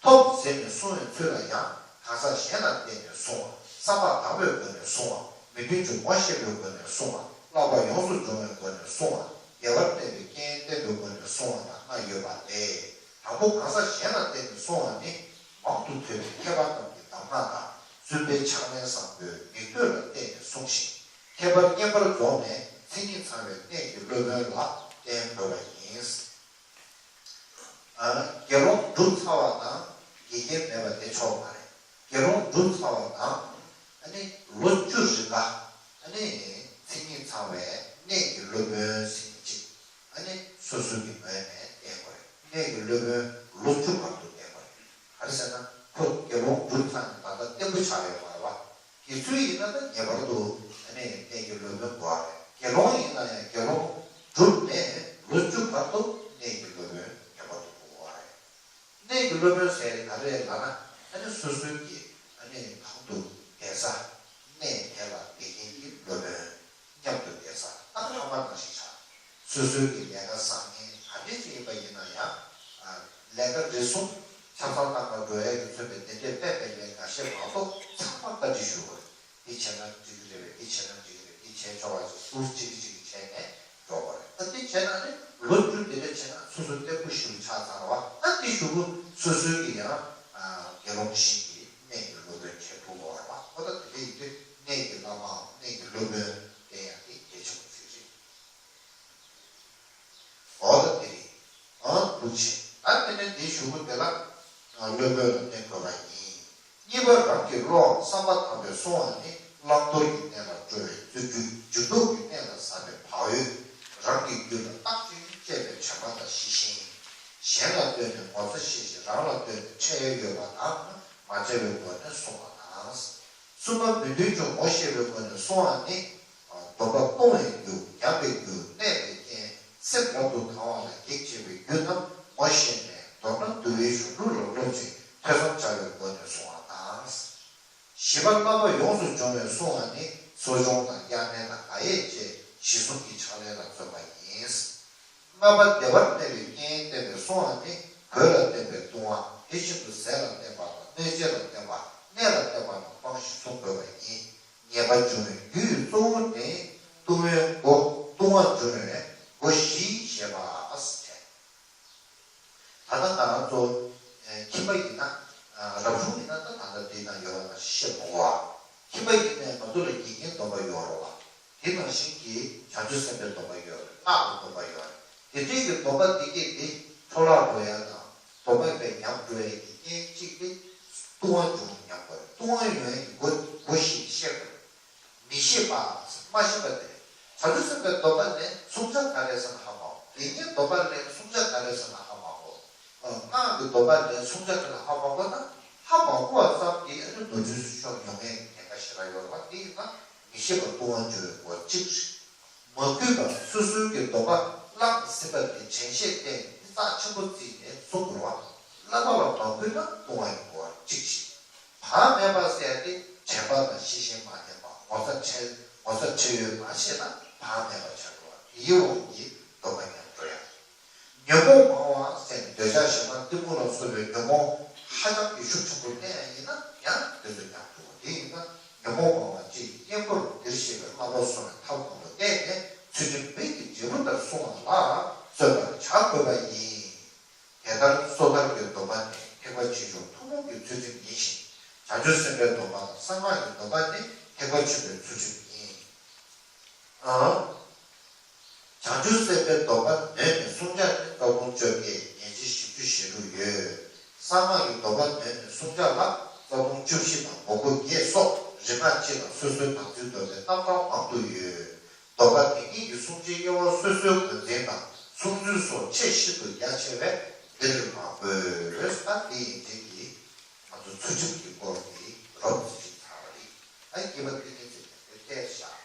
ཐོབ་ཟིན་ནས་བསྲུང་བའི་ཚུལ་ལ་ཡང་། གང་ཟག་གཞན་ལ་བརྟེན་ནས་བསྲུང་བ། བསམ་པ་དག་པའི་སྒོ་ནས་བསྲུང་བ། མི་མཐུན་ཕྱོགས་ངོ་ཤེས་པའི་སྒོ་ནས་བསྲུང་བ། བསླབ་པ་ཡོངས་སུ་སྦྱོང་བའི་སྒོ་ནས་བསྲུང་བ། བདེ་བར་གནས་པའི་རྐྱེན་བསྟེན་པའི་སྒོ་ནས་བསྲུང་བ་དང་ལྔ་ཡོད་པ་ལས། དང་པོ་གང་ཟག་གཞན་ལ་བརྟེན་ནས་བསྲུང་བ་ནི། མང་དུ་ཐོས་པའི་མཁས་པ་རྣམས་ཀྱི་གདམས་ངག་དང་། བཙུན་པའི་ཕྱག་ལེན་བཟང་པོའི་མིག་ལྟོས་ལ་བརྟེན་ནས་བསྲུང་ཞིང་། ཁྱད་པར་བསྙེན་པར་རྫོགས་ནས་མཚན་ཉིད་ཚང་བའི་གནས་ཀྱི་སློབ་དཔོན་ལ་བརྟེན་དགོས་པ་ཡིན། དགེ་སློང་གྲུབ་ཚར་བ་དང་། དགེ་རྒན་མེད་པ་དེ་ཆོག་མ་རེད། དགེ་སློང་གྲུབ་ཚར་བ་དང་། ཨ་ནི་ལོ་བཅུ་རིང་ག་ཨ་ནི་མཚན་ཉིད་ཚང་བའི་གནས་ཀྱི་སློབ་དཔོན་ཟེར་གྱི་ཅིག་ཨ་ནི་སོ་སོའི་གི་ངོས་ནས་བསྟེན་དགོས་རེད། གནས་ཀྱི་སློབ་དཔོན་ལོ་བཅུ་བར་དུ་བསྟེན་དགོས་རེད། ག་རེ་ཟེར་ན་ཁོ་དགེ་སློང་གྲུབ་ཚར་ནས་ད་ལྟ་བརྟན་པོ་ཆགས་ཡོད་མ་རེད་བ། དགེ་ཚུལ་ཡིན་ན་ད་ངེས་པར་དུ་ཨ་ནི་གནས་ཀྱི་སློབ་དཔོན་དགོས་པ་རེད། དགེ་སློང་ཡིན་ན་ཡང་དགེ་སློང་གྲུབ་ནས་ལོ་བཅུ་བར་དུ་གནས་ཀྱི་སློབ་དཔོན་ངེས་པར་དུ་དགོས་པ་རེད། གནས་ཀྱི་སློབ་དཔོན་ཟེར་ཡ་ག་རེ་ལབ་ན། ཨ་ནི་སོ་སོའི་གི་ཨ་ནི་གང་དུ་བསྡད་ས་གནས་དེ་ལ་བསྡད་མཁན་གྱི་སློབ་དཔོན། མཉམ་དུ་བསྡད་ས་ད་ཕ་མ་ནང་བཞིན་ཆགས། སོ་སོའི་གི་ལས་ཀ་བཟང་ངན་ག་འདྲ་ཅིག་ཡིན་པ་ཡིན་ན་ཡང་། ལས་ཀ་རེ་ཟུང་ཆ་ཚང་བཏང་ག་འགྲོ་ཡ་གི་མཚོན་པའི་དེ་འདྲའི་དཔེ་དཔེ་ལས་འགའ་ཤས་མ་གཏོགས་ཚང་མ་བཀའ་འདྲི་ཞུ་དགོས། འདི་བྱས་ན་འགྲིག་གི་རེད་པས། འདི་བྱས་ན་འགྲིག་གི་རེད། འདི་བྱས་ཆོག་པ་ཅིག་སུ་གཅིག་གིས་གཅིག་གིས་བྱས་ནས་འགྲོ་དགོས་རེད། ད་འདི་བྱས་ན་ནི་ལོ་བཅུ་དེ་འདྲ་བྱས་ན་སོ་སོ་བརྟན་པོ་ཞིག་ཆགས་ཚར་བ། ད་འདི་གཞུག་གུ་སོ་སོའི་གི་ཡང་དགེ་སློང་ཞིག་གི་གནས་ཀྱི་སློབ་དཔོན་བྱེད་ཐུབ་དགོས་རེད་བ། ཨོ་ད་དེ་འདྲ་ཡིན་དུས་གནས་ཀྱི་བླ་མའམ་གནས་ཀྱི་སློབ་དཔོན་དེ་ཡང་དེ་གལ་ཆེན་པོ་ཞིག་རེད། འོ་ད་དེ་རེད། ཨང་ཐུགས་རྗེ་ཆེ། ད་དེ་ནས་དེའི་གཞུག་གུ་དེ་ལ་སློབ་དཔོན་ལ་བརྟེན་དགོས་པ་ཡིན། གཉིས་པ་རང་གི་བློའམ་བསམ་པ་དམ་པས་བསྲུང་བ་ནི། བླང་དོར་གྱི་གནས་ལ་སྤྲོ་བའི་རྩོལ་བསྒྲུབ། འཇུག་ལྡོག་གི་གནས་ལ་ཟབ་པའི་བག་ཡོད། རང་གི་རྒྱུད་ལ་རྟག་ཅིང་དཔྱད་པའི་དྲན་པ་དང་ཞི་ཞིང་། གཞན་ལ་ལྟོས་ནས་ངོ་ཚ་ཤེས་ཤིང་། རང་ལ་ལྟོས་ནས་ཁྲེལ་ཡོད་པ་དང་མ་བྲལ་བའི་སྒོ་ནས་བསྲུང་བ་དང་། གསུམ་པ་མི་མཐུན་ཕྱོགས་ངོ་ཤེས་པའི་སྒོ་ནས་བསྲུང་བ་ནི། སྡོམ་པ་སྤོང་བའི་རྒྱུ། ཉམས་པའི་རྒྱུ། གནས་པའི་རྐྱེན། སེམས་རབ་ཏུ་དང་བ་ལ་གེགས་བྱེད་པའི་རྒྱུ་རྣམས་ངོ་ཤེས་ནས། མདོར་ན་འདུལ་བའི་གཞུང་ལུགས་ལ་སློབ་ཅིང་ཐོས་བསམ་བྱ་བའི་སྒོ་ནས་བསྲུང་བ་དང་། བཞི་པ་བསླབ་པ་ཡོངས་སུ་སྦྱོང་བས་བསྲུང་བ་ནི། གསོ་སྦྱོང་དང་དབྱར་གནས་དང་མགོ་ཡས་བཅས་གཞི་གསུམ་གྱི་ཕྱག་ལེན་ལ་བརྩོན་པ་ཡིན། ལྔ་པ་བདེ་བར་གནས་པའི་རྐྱེན་བསྟེན་པས་བསྲུང་བ་ནི། གོས་ལ་བརྟེན་པའི་ལྟུང་བ། དེ་བཞིན་དུ་ཟས་ལ་བརྟེན་པ་དང་། གནོད་བྱེད་ལ་བརྟེན་པ། གནས་ལ་བརྟེན་པ་རྣམས་སྤངས་ཤིང་བསྲུང་དགོས་པ་ཡིན། ངེས་པར་འབྱུང་བའི་རྒྱུ་ཡི་གཙོ་བོ་ནི། ལྟུང་བའི་སྒོ། ལྟུང་བ་འབྱུང་བའི་སྒོ་བཞི་ཞེས་པ་སྟེ། ད་ལྟ་ང་རང་ཚོ་ཁྱིམ་པ་ཡིན་ན། རབ་བྱུང་ཡིན་ན་ད་ད་ལྟ་དེའི་ནང་ཡོད་པ་ནང་བཞིན་བཤད་མི་དགོས་པ། ཁྱིམ་པ་ཡིན་ནའི་ང་ཚོ་ལ་དགེ་བསྙེན་སྡོམ་པ་ཡོད་རེད་བ། དེ་ནང་བཞིན་གྱི་བྱང་ཆུབ་སེམས་དཔའི་སྡོམ་པ་ཡོད་རེད། སྔགས་ཀྱི་སྡོམ་པ་ཡོད་རེད། དེ་འདྲའི་གི་སྡོམ་པ་འདི་གས་དེ་འཕྲོ་བརླག་འགྲོ་ཡ་དང་སྡོམ་པ་གས་ཉམས་འགྲོ་ཡ་གི་རྐྱེན་གཅིག་དེ་ལྟུང་བ་འབྱུང་ཉམས་པ་རེད། ལྟུང་བ་ཡོང་ཡ་གི་སྒོ་སྒོ་ཞིག་བཤད་དགོས་རེད། མི་ཤེས་པ། མ་ཤེས་པ་དེ་རེད། བྱང་ཆུབ་སེམས་དཔའི་སྡོམ་པ་ལེན་མཚུངས་ཆ་ག་རེ་ཟེར་ན་ཧ་མ་གོ། དགེ་བསྙེན་སྡོམ་པ་ལེན་མཚུངས་ཆ་ག་རེ་ཟེར་ན་ཧ་མ་གོ། སྔགས་ཀྱི་སྡོམ་པ་ལེན་མཚུངས་ཆ་དེ་ལ་ཧ་མ་གོ་ན། ཧ་མ་གོ་བ་ཙམ་གྱིས་ཨ་ནི་ནོར་འཁྲུལ་སོགས་ཡོང་ཡས་ཀྱི་ཉེན་ཁ་ཞེ་དྲག་ཡོད་རེད་བ། དེ་ཡིན་ན་མི་ཤེས་པ་ལྟུང་བ་འབྱུང་བའི་སྒོ་གཅིག་རེད། མ་གུས་པ། སོ་སོའི་གི་སྡོམ་པ་བླངས་ཟིན་པ་དེ་དྲན་ཤེས་བསྟེན་ནས་རྩ་ཆེན་པོ་བརྩིས་ནས་བསྲུང་དགོས་རེད་བ། བསླབ་པ་ལ་མ་གུས་ན་ལྟུང་བ་ཡོང་དགོས་པ་གཅིག་བྱས། བག་མེད་པ་ཟེར་ཡ་དེ་དྲན་པ་དང་ཤེས་བཞིན་མ་ལྡན་པ། ངོ་ཚ་ཁྲེལ་ངོ་ཚ་ཁྲེལ་ཡོད་མ་ཤེས་ན་བག་མེད་པ་ཆགས་འགྲོ་བ། དེའི་དབང་གིས་སྡོམ་པ་ཉམས་འགྲོ་ཡ། ཉོན་མོངས་མང་བ་ཟེར་ནས་འདོད་ཆགས་ཞེ་སྡང་གཏི་མུག་ལ་སོགས་པའི་ཉོན་མོངས་ཧ་ཅང་གི་ཤུགས་ཆེན་པོ་བསྟེན་ཡ་ཡིན་ན་ཡང་དེ་ཚོ་ཉམས་འགྲོ་བ། དེ་ཡིན་ན་ཉོན་མོངས་མང་བ་སྤྱི་ཡི་གཉེན་པོར་འདིར་བཤད་པའི་བསླབ་པ་སོགས་ལ་ཐབས་དང་པོ་བསྟེན་ནས་ཚུལ་ཁྲིམས་མིག་གི་འབྲས་བུ་ལྟར་བསྲུང་བ་ལ་བརྩོན་པར་བྱ་དགོས་པ་ཡིན། དེ་ལྟར་སོ་ཐར་གྱི་སྡོམ་པ་ནི་ཐེག་པ་ཆེ་ཆུང་ཐུན་མོང་གི་ཚུལ་ཁྲིམས་ཡིན་ཞིང་། བྱང་ཆུབ་སེམས་དཔའི་སྡོམ་པ་དང་གསང་སྔགས་ཀྱི་སྡོམ་པ་ནི་ཐེག་པ་ཆེན་པོའི་ཚུལ་ཁྲིམས་ཡིན། ཨང་། བྱང་ཆུབ་སེམས་དཔའི་སྡོམ་པ་ནོད་ནས་བསྲུང་བྱ་ནི་རྩ་ལྟུང་བཅོ་བརྒྱད། ཉེས་བྱས་བཞི་བཅུ་ཞེ་དྲུག་ཡོད། གསང་སྔགས་ཀྱི་སྡོམ་པ་ནོད་ནས་བསྲུང་བྱ་ལ་རྩ་ལྟུང་བཅུ་བཞི་དང་མང་པོ་བརྒྱད་སོགས་རིག་སྔགས་སྤྱི་དང་སོ་སོའི་དམ་ཚིག་སྡོམ་པའི་རྣམ་གྲངས་མང་དུ་ཡོད། སྡོམ་པ་དེ་ཉིད་ཀྱི་བསྲུང་བྱའི་དབྱེ་བ་སོ་སོའི་ངོས་འཛིན་དང་བསྲུང་ཚུལ་སོགས་ཆེས་ཤིན་ཏུ་རྒྱ་ཆེ་བས་འདིར་མ་འགོད། ད་དེ་ཡིན་ཚད་ཀྱིས་ང་ཚོ་ཚུལ་ཁྲིམས་ཀྱི་སྐོར་གྱི་རོབ་ཙམ་ཞིག་ཚར་བ་རེད། ད་དགེ་བ་བསྟི་གནས་ཚིག་ནས་ ཐལ་བཞག